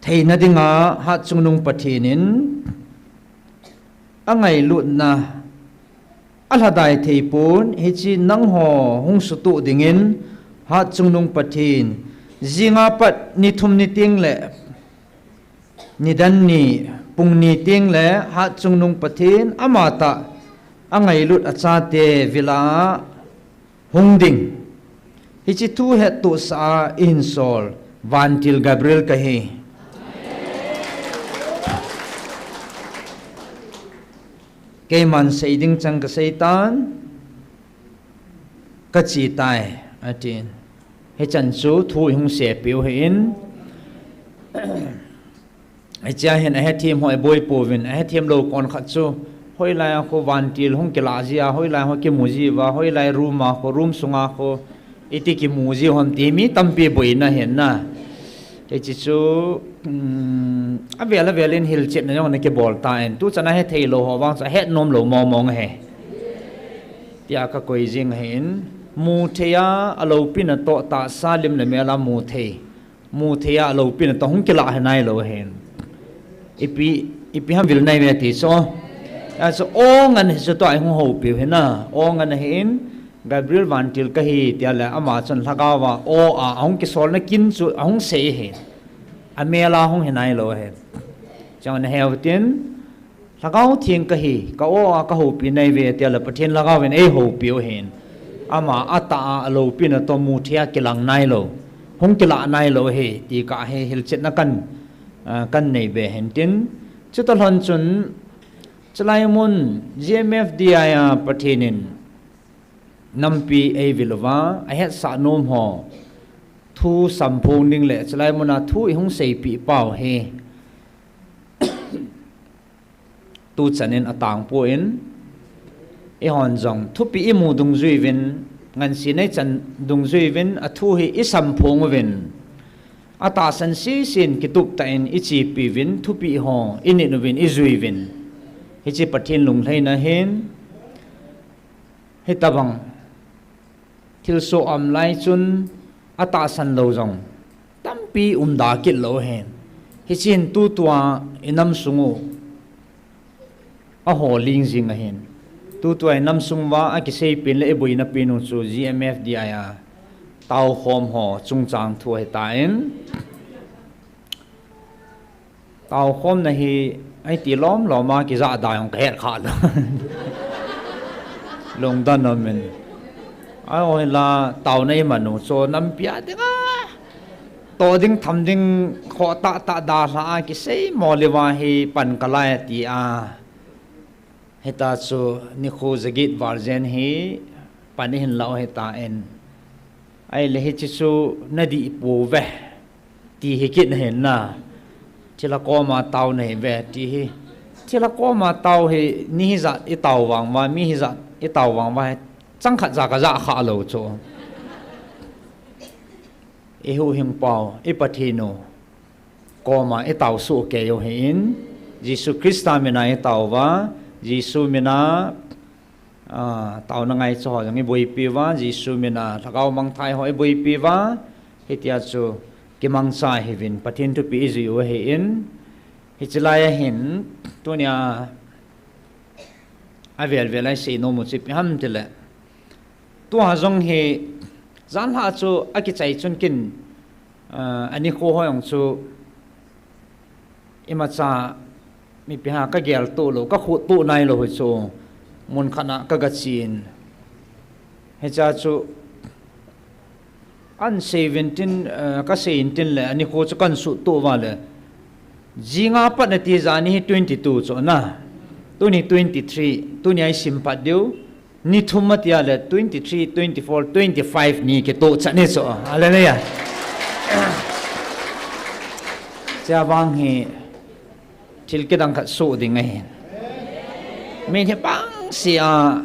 theina dinga Hatchungnung Pathen in angailutna alhadai theipon, hiche nangho hung sutoh dingin Hatchungnung Pathen jinga pat nithum niteng le nidan ni pung niteng le Hatchungnung Pathen amatah angailut achate vila hung ding. Hiche thu hettohsah a einsol, vantil Gabriel kahi. Keiman sei ding chang kaseitan, kachetai, atin. Hichan chu thu ihung seipeh u ahin. Hichea hin ahethem ho iboi pouvin, ahethem lou konkhat chu, hoilai a kho vantil hung kilah jia, hoilai ho kimu jiuva, hoilai room a kho, room sunga kho iti kimu jiu ham ti mi tampi boina ahin na. Hiche chu, um, avel avel in hilchetna jong ana kibol tan, tuchan a hethei lou ho vang chu ahet nom lou mong mong ahi. Tia kakoi jing ahin, muthei a aloupina toh tahsa lim le mel a muthei. Muthei a aloupina toh hung kilah hi nailou ahin. Ipi, ipi ham vil nai ve ti chu. Achu o ngan hi chu tua hung houpiu hina. O ngan ahin, Gabriel Vantil kahi tia le ama chun lhagao a o a ahung kisolna kin chu ahung sei ahi. Amel a hung hi nailou ahi. Chang na heu tin, Lhagao Theng kahi, ka o a kahoupi nai ve tia le Pathen Lhagao in eihoupiu ahin. Ama atah a aloupina toh muthei a kilang nailou. Hung kilah nailou ahi, ti kahi hilchetna kan, ah, kan nei be hin tin. Chuta lhon chun, chulai mun G M F D I a Pathen in nampi eivil uva, ahetsah nom ho thu samphong ding le chulai mun a thu ihung seipeh pau hi. Tuchan in atangpon, eihon jong thupi imu dungjui uvin, ngansi neichan dungjui uvin, athu hi isamphong uvin, atahsan sese in kitup tah in ichepi uvin, thupi ho init uvin, ijui uvin. Hiche Pathen lunglhaina ahin, hitabang thilsoh aum lai chun atahsan lou jong tampi umda kit lou ahin. Hiche hin tutua inam sung u aho ling jing ahin. Tutua inam sung uva akiseipen le iboina pen u chu G M F D I a taokhom ho chungchang thu ahitan. Taokhomna hi, aiti lom lom a kijahda jong kahet kha lou. Lungdon um in. Ahinla taona iman u chu nampi a dinga toh ding tham ding khoh tahtah dalha a kiseimo le uva hi pan kalai ati a. Hita chu nikho jaget val jen hi pan ihin lah u hitan. Ahile hiche chu nadih pouve ti hi kit ahin na. Thilha koma tao nahiuve ti hi. Thilha koma tao hi ni hijat itao vang uva, mi hijat itao vang uva hi changkhat ja kajah kha lou chu. Ihuhhingpau, iPathen u koma itao soh kei u ahin, Jesu Christa mina itao uva, Jesu mina, ah, taona ngaicha ho jong iboipi uva, Jesu mina lhagao mangthah ho iboipi uva, hitia chu kimangcha ihiuvin, Pathen thupeh ijui u ahin, hiche lai ahin, tunia avel vel a isei nom u chu ipi ham tile, tua jong hi, janhi chu akichai chun kin, ah, anikho ho jong chu, imacha, mipi ha kagel toh lou, kakhuh toh nailou hi chu, mun khat a kagachen. Hichea chu, ahin sei uvin tin, eh, kasei in tin le, anikho chu kahin suhtoh uva le. Jinga pat nati jani hi twenty two chu na. Tuni twenty three, tunia isim pat diu. Ni thum atia le twenty three, twenty four, twenty five ni kitoh chan hi chu. Hallelujah. Chea vang hi thil kidang khat soh ding ahi. Min hi bangse a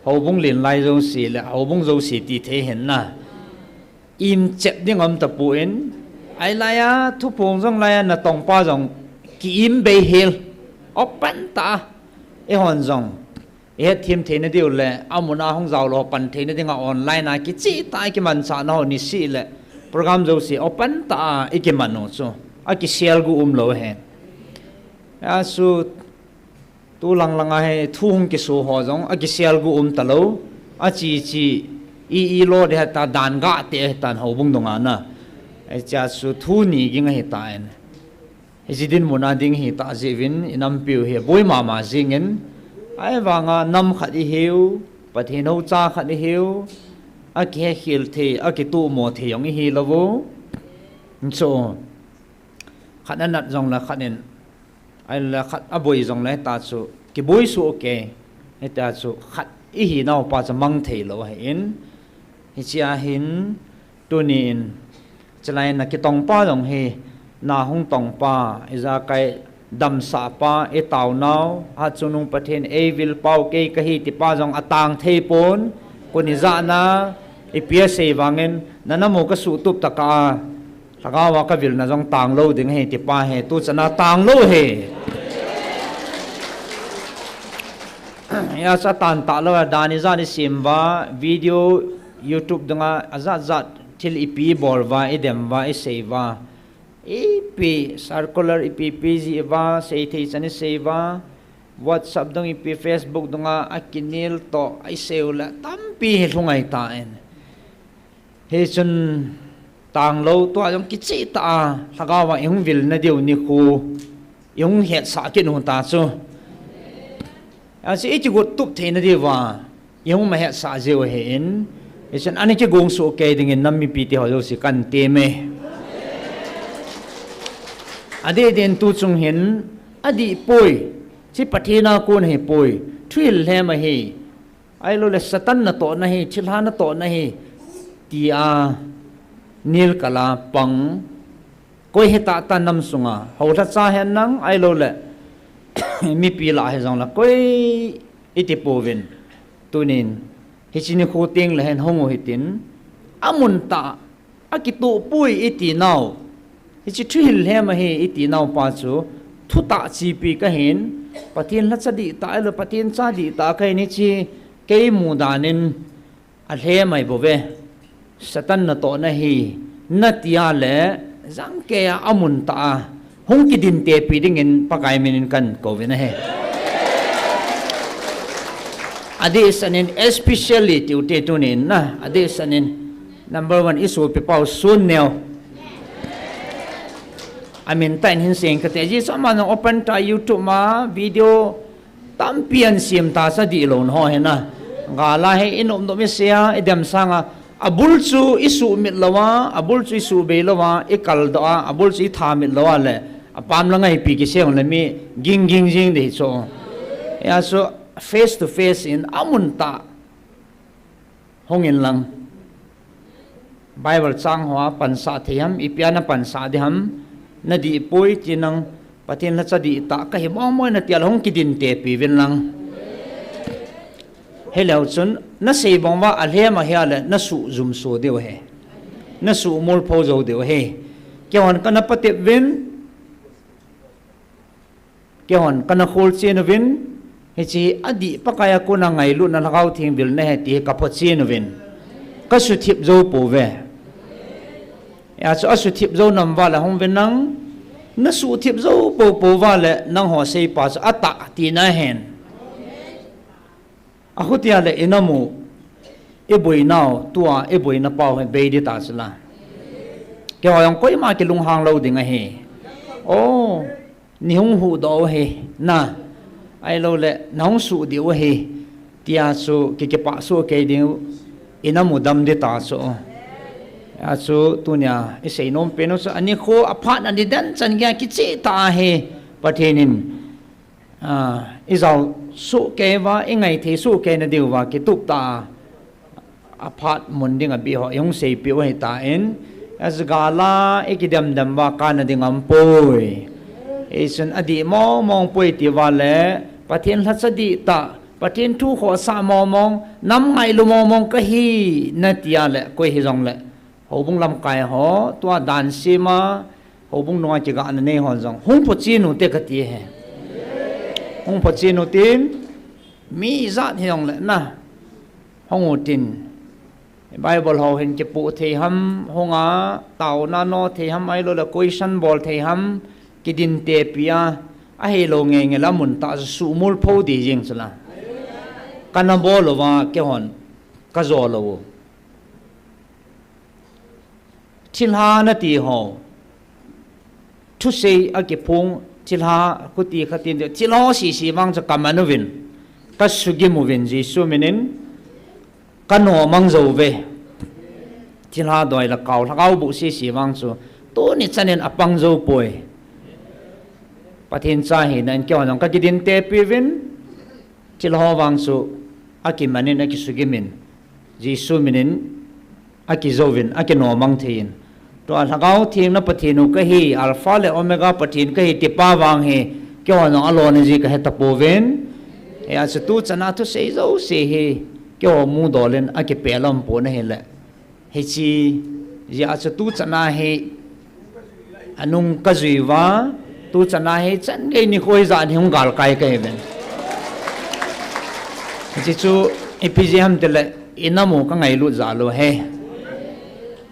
houbung len lai jouse le houbung jouse ti thei ahin na. Im chep ding um tapon, ahilai a thuphong jong lai a natongpa jong ki-im bei hel. Open tah a eihon jong ihetthem theina diu le, amun a hung jao lou pan theina dinga online a kicheh tah a ikimanchah nau niseh le program jouse open tah a ikiman u chu akiselguh umlou ahi. Achu tu lang lang a hi thu hung kiso ho jong akiselguh um talou, ache che i, i lo ding ahitan, dan gah tei ahitan houbung dunga na. Hichea chu thu ni ging ahitan. Hiche dinmun a ding ahitah jeh uvin, inampiu hi aboi mama jingin, ahivanga nam khat ihiu, Pathen houcha khat ihiu, akihekhel thei, akitohmo thei jong ihilou u. Chu, khat anat jongle khat in, ahile khat aboi jongle hita chu kiboi soh kei, hita chu khat ihinaupa chu mang theilou ahin, hichea hin, tuni in, chulai na kitongpa jong hi, na hung tongpa, ijakai damsahpa, itaonau, hatchungnung Pathen eivilpau kei kahi tipa jong atang theipon, kon ijat na, ipi asei vangin, nanam u kasuhtup tah a, Lhagao a ka vilna jong tang lou ding ahi, ti pa hi, tu chana tang lou ahi. Hijeh a chu atan tah lou a, dan ijat isem uva, video, YouTube dunga, ajat jat thil ipi ibol uva, idem uva, isei uva. Ipi circular ipi ipi jih uva, sei thei chan isei uva, WhatsApp dung ipi, Facebook dunga, akinel toh, isei u le, tampi hi lhung ahitan. Hichun tang lou, tua jong kicheh tah a, lhagao a ihung vilna diu nikho, ihung hetsah kit u ta chu. Achu ikigot tup theina diuva, ihung mahetsah jiu ahin, hichun ana kigong soh kei dingin nam mipite ho jouse kan temme. Adeh din tu chung hin, adih poi, hiche Pathen a kon ahi poi, thuhil lhem ahi, ahilou le Satan natohna ahi, thilha natohna ahi, tia nel kal a pang, koi hita ta nam sunga, houlhacha hen lang, ahilou le mipi lah hijong le, koi iti pouvin, tunin, hiche nikho teng le hen hung u hitin, amun tah, akitoh poi iti nau, hiche thuhil lhem ahi iti nau pa chu, thutah chepi kahin, Pathen lhacha dihtah, ahilou Pathen cha dihtah kahin hiche, kei mudan in, alhem ahi bouve. Satan natohna ahi, nati a le, jangkei a amun tah a, hung kidintepi dingin Pakai min in kan kouvin ahi. Adehset in, especially tiu te tunin na, adehset in, number one, isopi pau Sunneo. Amin tah in hin seng kate, ajeh chu ama jong open tah YouTube ma, video, tampi ahin sem ta chu adih lou na ho hi na. Gal a hi inop nop isei a, idem sang a, abul chu isuhmit lou a, abul chu isuhbei lou a, ikaldoh a, abul chu ithamit lou a le, apam lang a ipi kisei u le mi ging ging jing ding chu. Hijeh a chu face to face in amun tah hung in lang. Bible chang hoa pansah thei ham, ipi a na pansah ding ham, nadih poi ti nang, Pathen lhacha dihtah kahi mong mong in nati a le hung kidintepi uvin lang. Hileu chun, nasei bang uva alhem ahi a le, nasuh jumso diu ahi. Nasuh molpho jou diu ahi. Keihon kana patep uvin, Keihon kana kholchen uvin, hiche adih Pakai a kona ngailutna Lhagao Theng vilna ahi ti hi kaphochen uvin. Kasuthip jou pouve. Hijeh a chu asuthip jou nam uva le hung uvin lang, nasuhthip jou poupou uva le nangho seipa chu atah tina ahin. Ahutia le inam u, iboinau, tua iboina pau hi bei ding ta chu la. Keiho jong koima kilunghang lou ding ahi. O, neihung huhdoh u ahi, na. Ahilou le, nahung suh diu ahi. Tia chu ki, kipah soh kei diu, inam u dam ding ta chu. Achu tunia isei nom pen u chu, anikho aphat ani den chan geiya kicheh tah ahi, Pathen in Ah, ijao soh kei uva, ingaithei soh kei na diuva, kitup tah a, aphat mun ding abih ho ihung seipeh u ahitan, achu gal a ikidem dem uva kana ding aumpoi. Hichun adih mong mong poi tiuva le, Pathen lhacha dihtah, Pathen thu khohsah mong mong, nam ngailu mong mong kahi, nati a le, koi hijongle. Houbung lamkai ho, tua dan sem a, houbung nunga kigahna nei ho jong, hung phochen u te kati ahi. Hung phochen u tin, mi ijat hijongle na, hung u tin. Bible ho hin kipoh thei ham, hung a, taona no thei ham, ahilou le question bol thei ham, kidintepi a, ahilou ngei ngei le amun tah chu suhmol pho ding jeng chu la. Kana bol uva, keihon, kajo lou u. Thilha nati ho. Thusei a kiphong, thilha, khuti khatin, thilha sese vang chu kaman uvin, kasugim uvin, Jesu minin, kanomang jou uve. Thilha doi le kao, lhagao boh sese vang chu, tuni chanin apang jou poi. Pathen cha hina in keihon jong kakidintepi uvin, thilha vang chu, akimanin, akisugimin. Jesu minin akijouvin, akinomang theiyin. Tua Lhagao Theng na Pathen u kahi, Alpha le Omega Pathen kahi, tipa vang hi, keihon jong alona ji kahe tapouvin. Hijeh a chu tu chana thusei jouse hi, keiho mudol in akipeh lom pon ahile. Hiche, hijeh a chu tu chana hi, Anung kajui uva, tuchan a hi chan gei nikho ijat hi hung galkai kahiuvin. Hiche chu ipi jeh ham itile, inam u kangailut jal u ahi.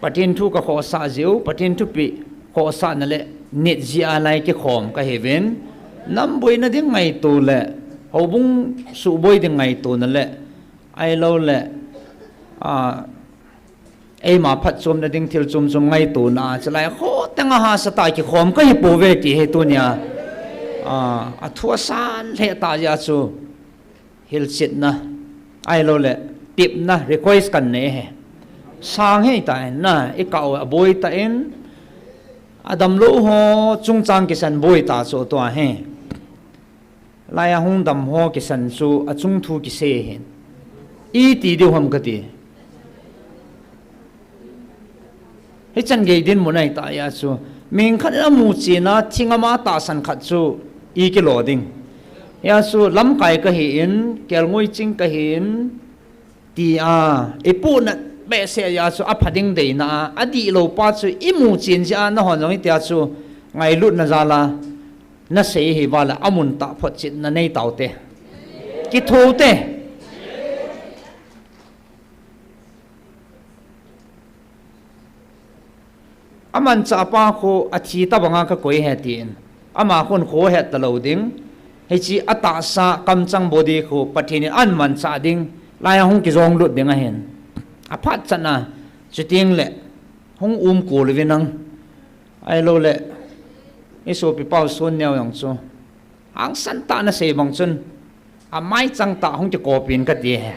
Pathen thu kakhohsah jeh u, Pathen thupeh khohsahna le nit jeh a lai kikhom kahiuvin. Nam boina ding ngaito le, houbung suhboi ding ngaitona le, ahiloule, a, eima phatchomna ding thil chom chom ngaitona, chulai khoteng a hahsatah a kikhom kahipouve ti hi tunia, a, athu asan lheh tah jeh a chu hilchetna, ahiloule, tepna, request kanei ahi. Sang hei tah in na, ikah u aboi tah in, adamlou ho chungchang kisan boi tah chu tua hi. Laiya hung dam ho kisan chu achung thu kisei ahin. Iti diu ham kati. Hichan gei dinmun ahitah jeh a chu, mi khat in amuchen a thing ama tahsan khat chu ikilo ding. Hijeh a chu lamkai kahin, kelngoi ching kahin, tia ipohnat behseh jeh a chu apha ding deina a, adihlou pa chu imuchen jeh a nahon jong hitia chu ngailutna jal a nasei ahiuva le amun tah photchetna neitaute. Kithoute. Amanchah pa khu athi tobanga kakoi ahi tin, ama khun kho ahet talou ding. Hiche atahsa kamchang body khu Pathen in ahin manchah ding, laiya hung kijonglut ding ahin. Aphat chan a, chutengle hung umkol uvin lang, ahiloule isopi pau Sonneo jong chu hangsan tah nasei bang chun, amaichang tah hung kikopin kati ahi.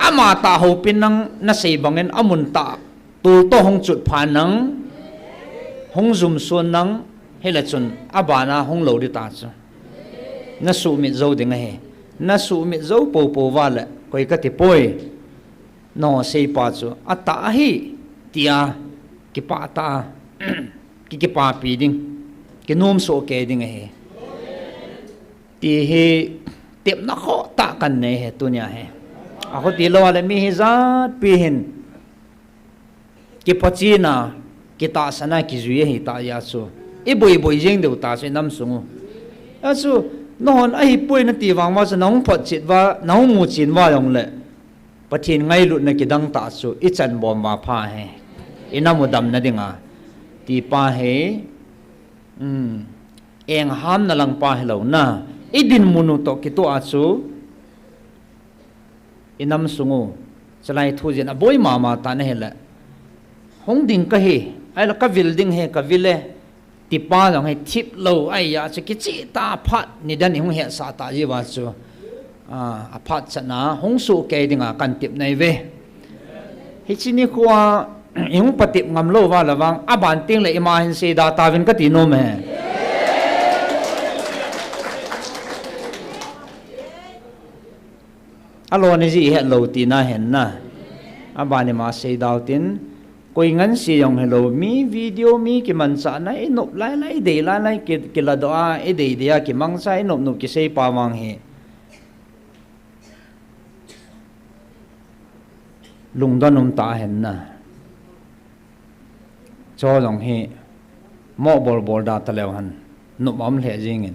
Amatah houpin lang nasei bangin amun tah toltoh hung chutphat lang, hung jumson lang, hile chun abana hung lou ding ta chu. Nasuhmit jou ding ahi. Nasuhmit jou poupou uva le koi katipoi. Nangho seipa chu atah ahi, tia kipah tah a ki, kipapi ding, kinomsoh kei ding ahi, ti hi tepna khohtah kanei ahi tunia hi. Akhuti lou a le mi hijatpi hin kipachena, kitahsana kijui ahitah jeh a chu, iboiboi jeng diu ta chu inam sung u. Achu, nanghon ahipoi nati vang uva chu nahung photchet uva, nahung muchen uva jongle, Pathen ngailutna kidang tah chu ichan bom uva pha ahi. Inam u damna dinga, ti pa hi, um, enghamna lang pa hilou na, idinmun u toh kitoh a chu, inam sung u, chulai thu jeh in aboi mama tan ahile, hung ding kahi, ahile kavil ding ahi, kavil e, ti pa jong hi thip lou ahi a chu kicheh tah a phat nidan ihung hetsah tah jeh uva chu, a, aphat chan a hung soh kei dinga kan tep naiuve. Hiche nikho a ihung patep ngam lou uva le vang, aban tengle ima hin seida tauvin kati nom e. Alona jeh ihet lou tina ahin na. Aban ima seidau tin, koi ngansi jong hilou, mi video, mi kimanchahna inop lailai, idei lailai, ki, kiladoh a, idei dei a kimangcha, inop nop kisei pa vang hi lungdon umtah ahin na. Chu jong hi moh bolbol da taleu hen, nop aum lheh jengin.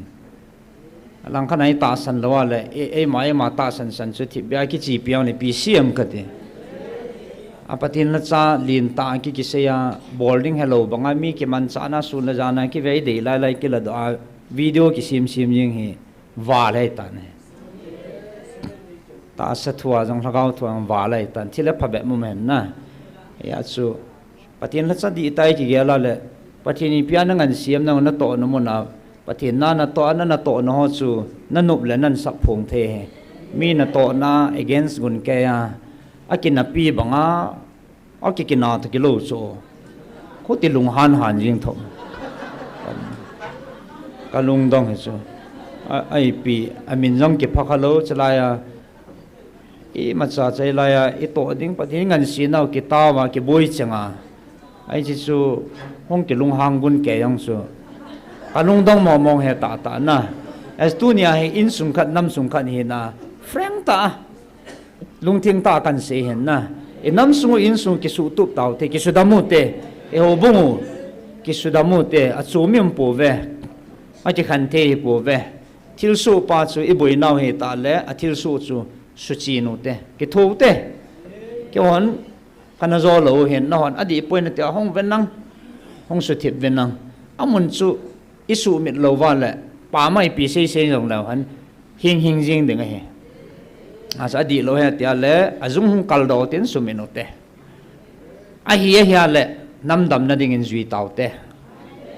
Alangkhat a itahsan lou a le, e, eima, eima tahsan san chu thipbeh a kichepi a hung ipi sem kati. A Pathen lhacha lentah a ki, kisei a, bol ding helou banga mi kimanchahna sun le jan a kive, idei lailai kiladoh a, video kisem sem jeng hi val ahitan ahi. Tahsa thu a jong, lhagao thu a jong val ahitan, thil aphabep um ahin na. Hijeh a chu Pathen lhacha dihtah a ikigel a le, Pathen in ipi a nangansem nau, natohna mun a, Pathen na natoh a, na natohna ho chu nanop le nahin sapphong thei ahi. Mi natohna against gun kei a, akinapi banga akikina toh kilou chu, khuti lunghan han jeng thou. Kalungdong hi chu, a, a ipi, amin jong kipha khalou, chulai a imacha chai lai a itoh ding, Pathen ngansenau kitao a kiboi chenga, ahi, hiche chu hung kilunghang gun kei jong chu kalungdong mong mong ahi tahtah na. Ahi, tunia hi insung khat, namsung khat hina, frank tah a, lungthim tah a kahin sei ahin na. Inam sung u insung u kisutup tau te, kisudam u te, ihoubung u kisudam u te, achu mi um pouve, akikhen thei hi pouve. Thilsoh pa chu iboinau hi tah le, athilsoh chu suchen u te, kitho u te. Keihon kana jo lou u hin, nahon adih poi nati a hung ven lang, hung suthip ven lang. Amun chu isuhmit lou va le, pamai pi seisei jong leu hen, hing hing jing ding ahi. Achu adih lou hi tia le, ajung hung kaldoh tin suhmit u te. Ahi, ahia le, nam damna dingin jui tau te.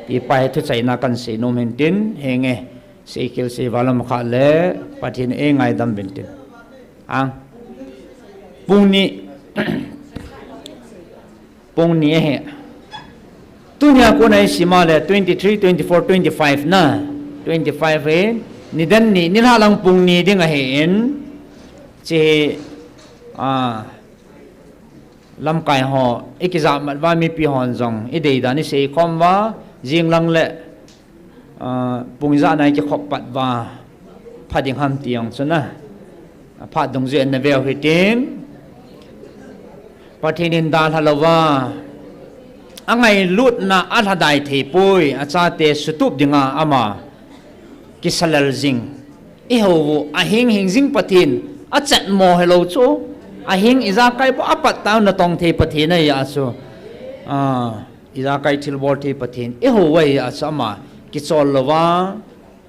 Ti pa hi thuchaina kan sei nom hin tin, henge, seikhel seival lam kha le, Pathen in eingaidam uvin tin. Ang. Pung ni, pung ni ahi. Tunia kona isima le twenty-three, twenty-four, twenty-five na. Twenty-five hi, nidan ni, nilhah lang pung ni ding ahin. Hiche, ah, lamkai ho, ikijah mat uva mipi hon jong, idei dan isei khom uva, jing lang le, ah, pung ijat na ikikhop pat uva, pha ding ham ti jong chu na. Phat dungjui in na veu hitin, Pathen in dalha louva, angailutna alhadai thei poi, achate sutup dinga ama kisalel jing. Ihou u, ahing hing jing Pathen, achetmo hilou chu. Ahing ijakai bou, apat tah natong thei Pathen ahi a chu. Ah, ijakai thilbol thei Pathen, ihou u ahi a chu ama kichol louva,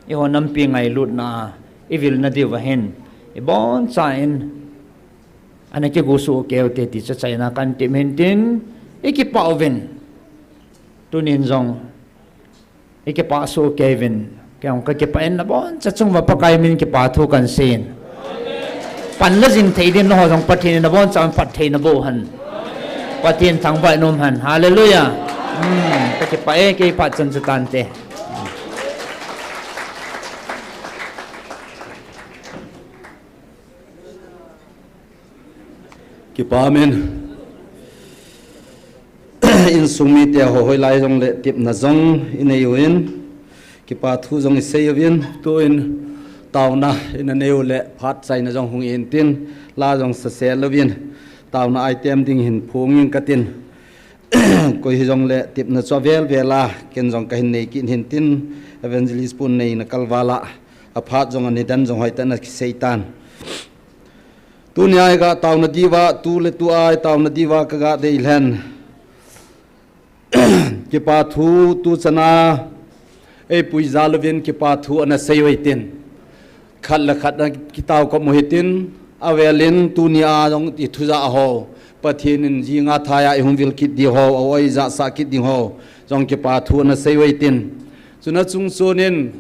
eiho nampi ngailutna, ivil nadiu va hin, iboncha in, ana kigosuh kei u te ti chu achaina kan tep hin tin, ikipah uvin. Tunin jong, ikipah soh kei uvin. Kei jong kakipah in naboncha chung uva Pakai min kipa thu kan sei in. Pan le jing thei din nangho jong Pathen in naboncha phat thei naboh hen. Pathen thangvah in um hen. Hallelujah. Hmm, kakipah e, kei phat chan chu tante. Kipa amen. Insung mite ho hoilai jongle tepna jong inei uvin, kipa thu jong isei uvin, tuin taona ina nei u le phat chaina jong hung in tin, la jong sasel uvin, taona item ding hin phongin katin. Koi hijongle tepna chu avel vel a, ken jong kahin nei kit hin tin, evangelist pun neina kalval a, aphat jong anidan jong hoitah in akisei tan. Tunia iga taona diuva, tu le tua itaona diuva kaga dei lhen. Kipa thu tuchan a eipui jal uvin kipa thu ana sei u hitin. Khat le khat ana kitao kop u hitin, avel in tunia jong ithu jah ho, Pathen in jinga thai a ihung vil kit ding ho, a-o ijahsah kit ding ho, jong kipa thu ana sei u hitin. Chuna chungchon in,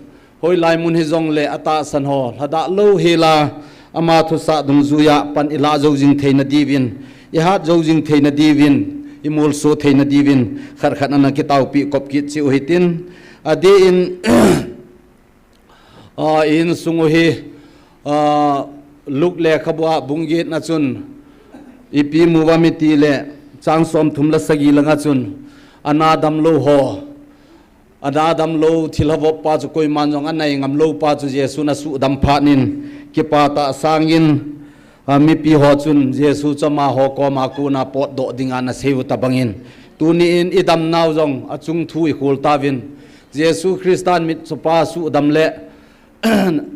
hoilai mun hijongle atahsan ho, lhadah lou hel a, ama thusah dungjuia pan ilah jou jing theina diuvin, ihat jou jing theina diuvin, imolso theina diuvin, khat khat ana kitaopeh kop kit cheh u hitin, adeh in, a, insung u hi, a, Luke lekhabu a bung get na chun, ipi imu uvam itile, chang somthum le sagi langa chun, ana damlou ho, ana damlou thilha vop pa chu koiman jong anai ngam lou pa chu Jesun asuhdam phat in, kipah tah sangin, a, mipi ho chun Jesu chu amaho koma kona potdoh dinga ana sei u tobangin, tuni in idamnau jong achung thu ikhol tauvin, Jesu Christan mitchopa asuhdam le,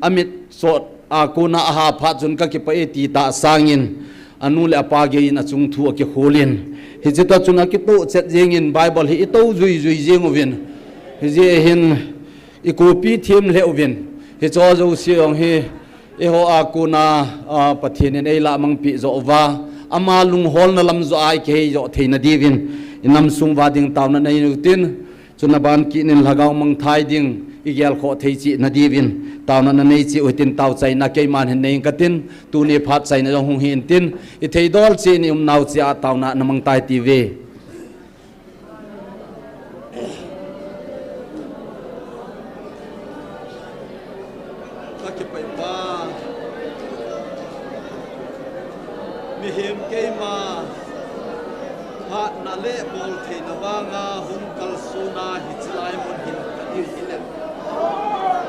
amit sot a kona aha phat chun kakipah e ti tah sangin, anu le apa gei in achung thu akikhol in. Hiche toh chun akitoh chet jeng in Bible hi ito jui jui jeng uvin. Hijeh hin ikopi them lheh uvin. Hiche jouse jong hi eiho a kona, a, Pathen in eilah mangpeh joh uva, ama lungholna lam joh a ikihei joh theina diuvin, inam sung uva ding taona nei u hitin, chuna ban kit in lhagao mangthai ding, igel khoh thei cheh na diuvin, taona nanei cheh u hitin, tao chaina keiman hin nei ing katin, tuni phat chaina jong hung hi intin, ithei dol cheh in iumnau cheh a taona namang tai tiuve. Kakipah e Pa. Mihem keima hatna le boltheina vanga hung kalsonna hiche lai mun hin kading hile,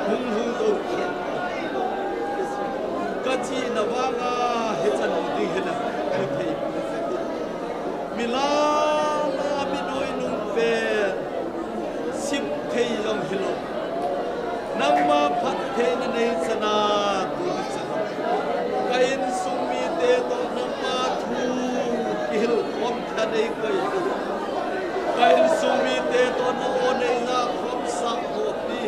hung lhung jou kit. Kachihna vanga hichan ding hile, hung thei. Milah a mi noi nung pen sim thei jong hilou. Nangma phattheina nei chana tuni chan ka insung mite toh nangma thu kihil khom thei nei koi. Ka insung mite toh na o nei la khom sa ho pi.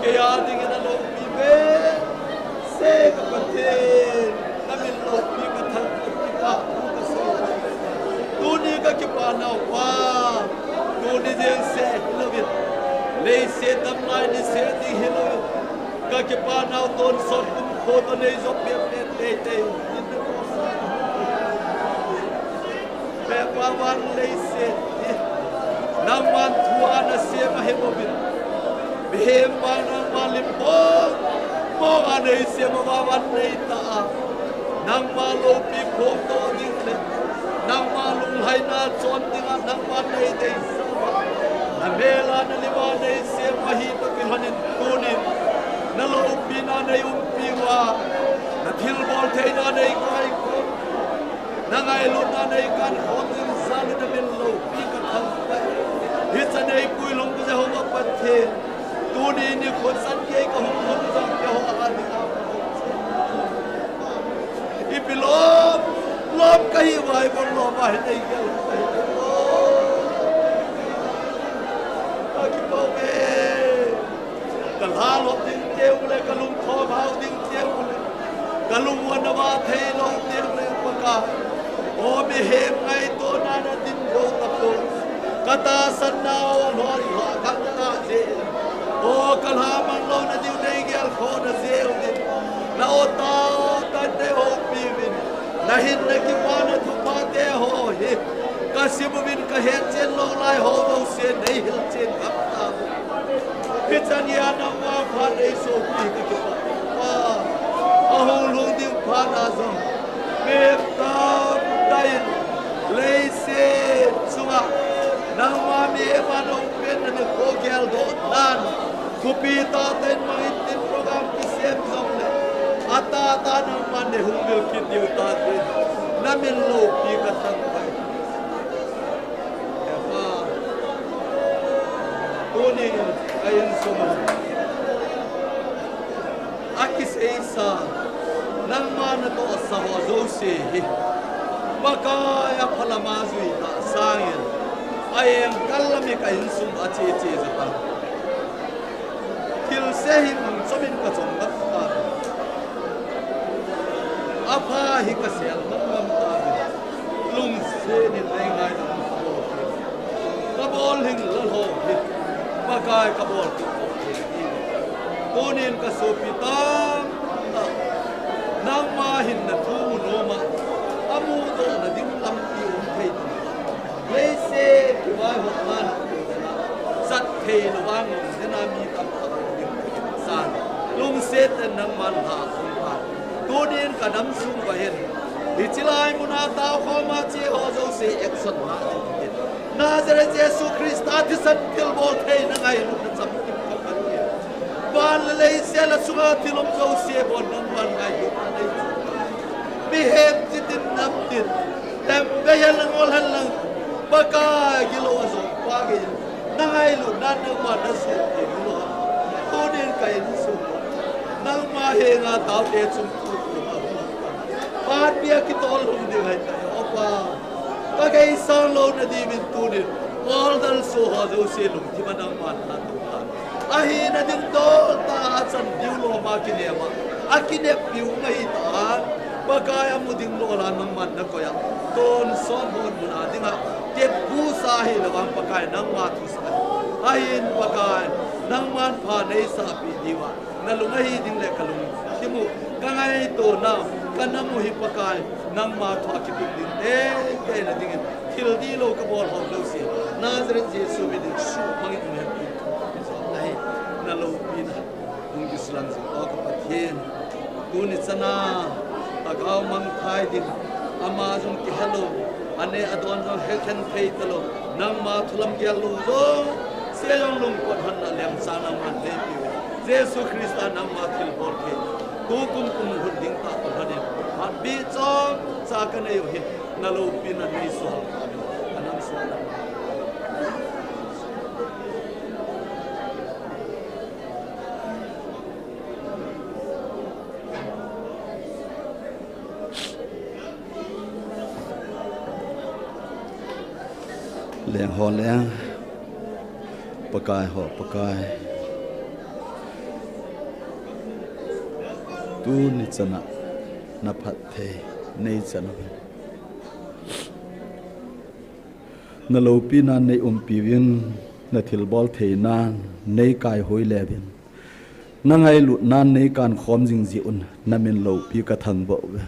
Kei a dingin a loupi behseh ka Pathen, na min loupi ka thangvah, ka thangvah, ka sei. Tuni ka kipa nau pa, tuni jeng seh hilouvin, leiset damlai ni seh ding hilouvin, ka kipa nau tonsot kum kho toh nei jop peh peh tei tei. Pehpa van leiset hi nangman thu a na sem ahi bouvin, mihem vang nangma lim pong pong a nei sem a van nei ta a, nangma loupi phong to ding le nangma lunglhaina chon ding a nangma nei deisah a, na mel a na lim a nei sem ahi toh kilhonin tunin na loupina nei umpi uva, na thilbol theina nei kaikhom, na ngailutna nei kankhom ding jal in na min loupi ka thangvah. Hichan ei puilhung ka Jehovah Pathen, tuni nikho chan kei ka hung hung jong keiho a ding a ipi lom lom ka hi uva, ibon lom a hin ei gel ka hi. Ka kipah e. Ka lhalop ding teu le, ka lungthim hao ding teu le, ka lungvan a va thei lou teu le, Pakai. O mihem ngaitona na din lou tapon. Ka tahsanna o lhon lha ka ngah jeh. O ka lhamang louna diu nei gelkhoh na jeh uvin. Na o tah tah in nei houpi uvin. Na hinna kipana thupha te ho hi ka sim uvin ka hetchen lou lai ho jouse nei hilchen gam ta. Hichan geiya nangma phat nei sopi ka kipah. Pa, ahung lhung ding phat a jong, mi tamtah in leiset chunga nangma mihem a na um pen na ding kho geldoh nan, thupi tah tah in mang intin program kisem jong le, a tah tah nangman nei hung vil kit diu tah tah in na min loupi ka thangvah. He Pa, tunin ka insung a kiseisa, nangma na tohsa ho jouse hi Pakai, a phalam a jui tah sangin a engkal lam hi ka insung a che che jeh tah. Thilse hi mun chom in ka chom gam ta. Apha hi ka sel gam gam ta. Lungset in nei ngaidam ka bol. Ka bol hing lou ho hi Pakai ka bol. Tunin ka sopi tamtah, nangma hinna thu mu nom a, a mudoh na ding lampi um thei ta. Leiset kivaihopna, sat thei lou vang lungset na mi tamtah um ding san. Lungset in nangman lha um ta. Tunin ka nam sung uva hin, hiche lai mun a tao khom a che ho jouse action la ding in, Nazareth Jesu Christa thisan thilbol theina ngailutna chamkim ka pan in. Van le leiset a sunga thil um jouse bon nangman ngailutna nei. Mihem chitin namtin, tem ve hen lang ol hen lang, Pakai gilou a jong pa gei. Na ngailutna nangma na soh thei lou. Tunin ka insung, nangma henga taote chung thu thu ma hung. Patpi a kitol hung ding ahi tai, O Pa. Ka geisang louna diuvin tunin, ol dalsuh ho jouse lungthim a nangman na tou tan. Ahina ding dol tah a chan diu lom a kinem a, a kineppiu ngai tan. Pakai a mu ding lou a nangman na koi a, tonsot hon mun a dinga tepsa hilou vang Pakai nangma thusa. Ahin Pakai, nangman pha nei sahpi diu a, na lung ahi ding le ka lungthim u, ka ngaitona u, ka nam u hi Pakai, nangma thu a kipin ding teitei na dingin, thil dihlou ka bol ho jouse, Nazareth Jesu min in suhmang in um hen tin, ahi, na loupina hung kisulang jing o ka Pathen. Tuni chana, Lhagao mangthai ding, ama jong kihelou, aneh adon jong hekhen thei talou, nangma thu lamgel lou jouse jong lungput honna lemchang nangman neipiu. Jesu Christa nangma thilbol thei, tukum kum hun ding tah kum lhonin, hatpi chomcha ka nei u hi, na loupina nei suhal. Leng ho leng, Pakai ho Pakai, tuni chana na phatthei nei chana, na loupina nei umpiuvin, na thilbol theina nei kaihui leuvin, na ngailutna nei kankhom jing jeh un na min loupi ka thangvah uve.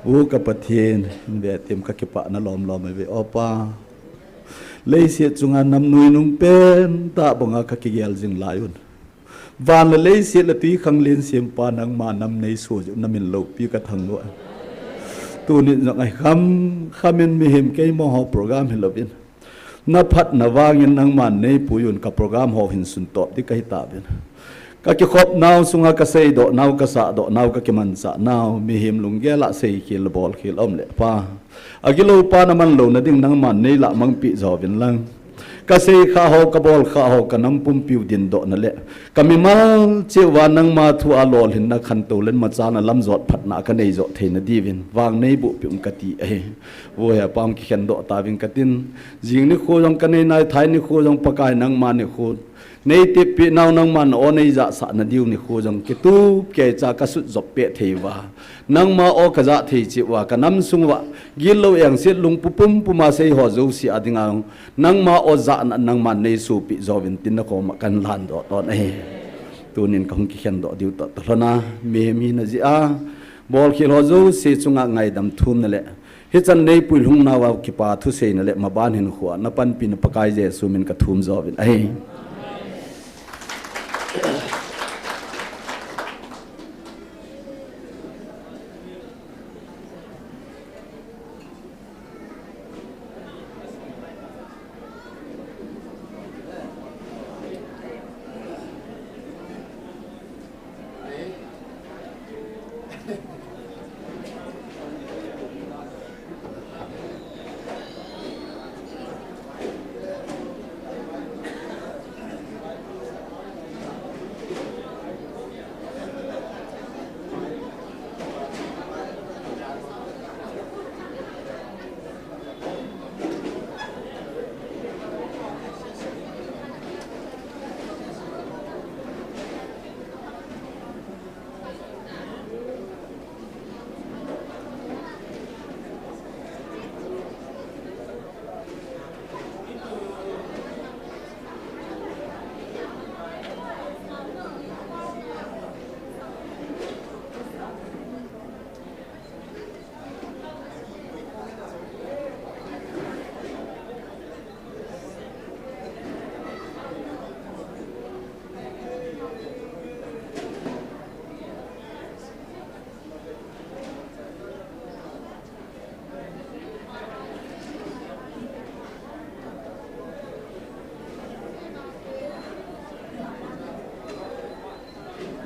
U ka Pathen, in ve tim ka kipana lomlom uve, O Pa. Leiset chunga nam nuinung pentah banga ka kigel jing lai un, van le leiset le twikhanglen sempa nangma nam nei so jeh un na min loupi ka thangvah. Tuni jong ahi kham khamin mihem keima ho program hilouvin, na phatna vangin nangman nei pui un ka program ho hin sun top ding kahi tauvin. Ka kikhopnau sunga ka seidoh nau, ka sahdoh nau, ka kimanchah nau, mihem lunggel a seikhel bolkhel aum le Pa, agilou pa na manlouna ding nangman nei lahmang peh jouvin lang, ka seikhah ho, ka bolkhah ho, ka nam pumpiu dindohna le ka mimal cheh uva nangma thu a lolhinna khantou le machalna lamjot phatna ka nei joh theina diuvin vang nei boh peh un kati ahi. Vo he Pa, hung kikhen doh tauving katin, jing nikho jong ka nei nai, thai nikho jong Pakai nangma nikho, nei teppeh nau nangman o nei jahsah na diu nikho jong kitup keicha ka sutjop peh thei uva, nangma o ka jah thei cheh uva, ka nam sung uva gitlou engset lungput pumpuma sei ho jouse a dinga nangma o jahna nangman nei sohpeh jouvin tin na koma kan landoh ton ahi. Tunin ka hung kikhen doh diu toh toh lhona, mihem hina jeh a bolkhel ho jouse chunga ngaidam thumna le hichan nei puilhung nauva kipa thuseina le maban hinkhoa na panpina Pakai Jesu min ka thum jouvin ahi.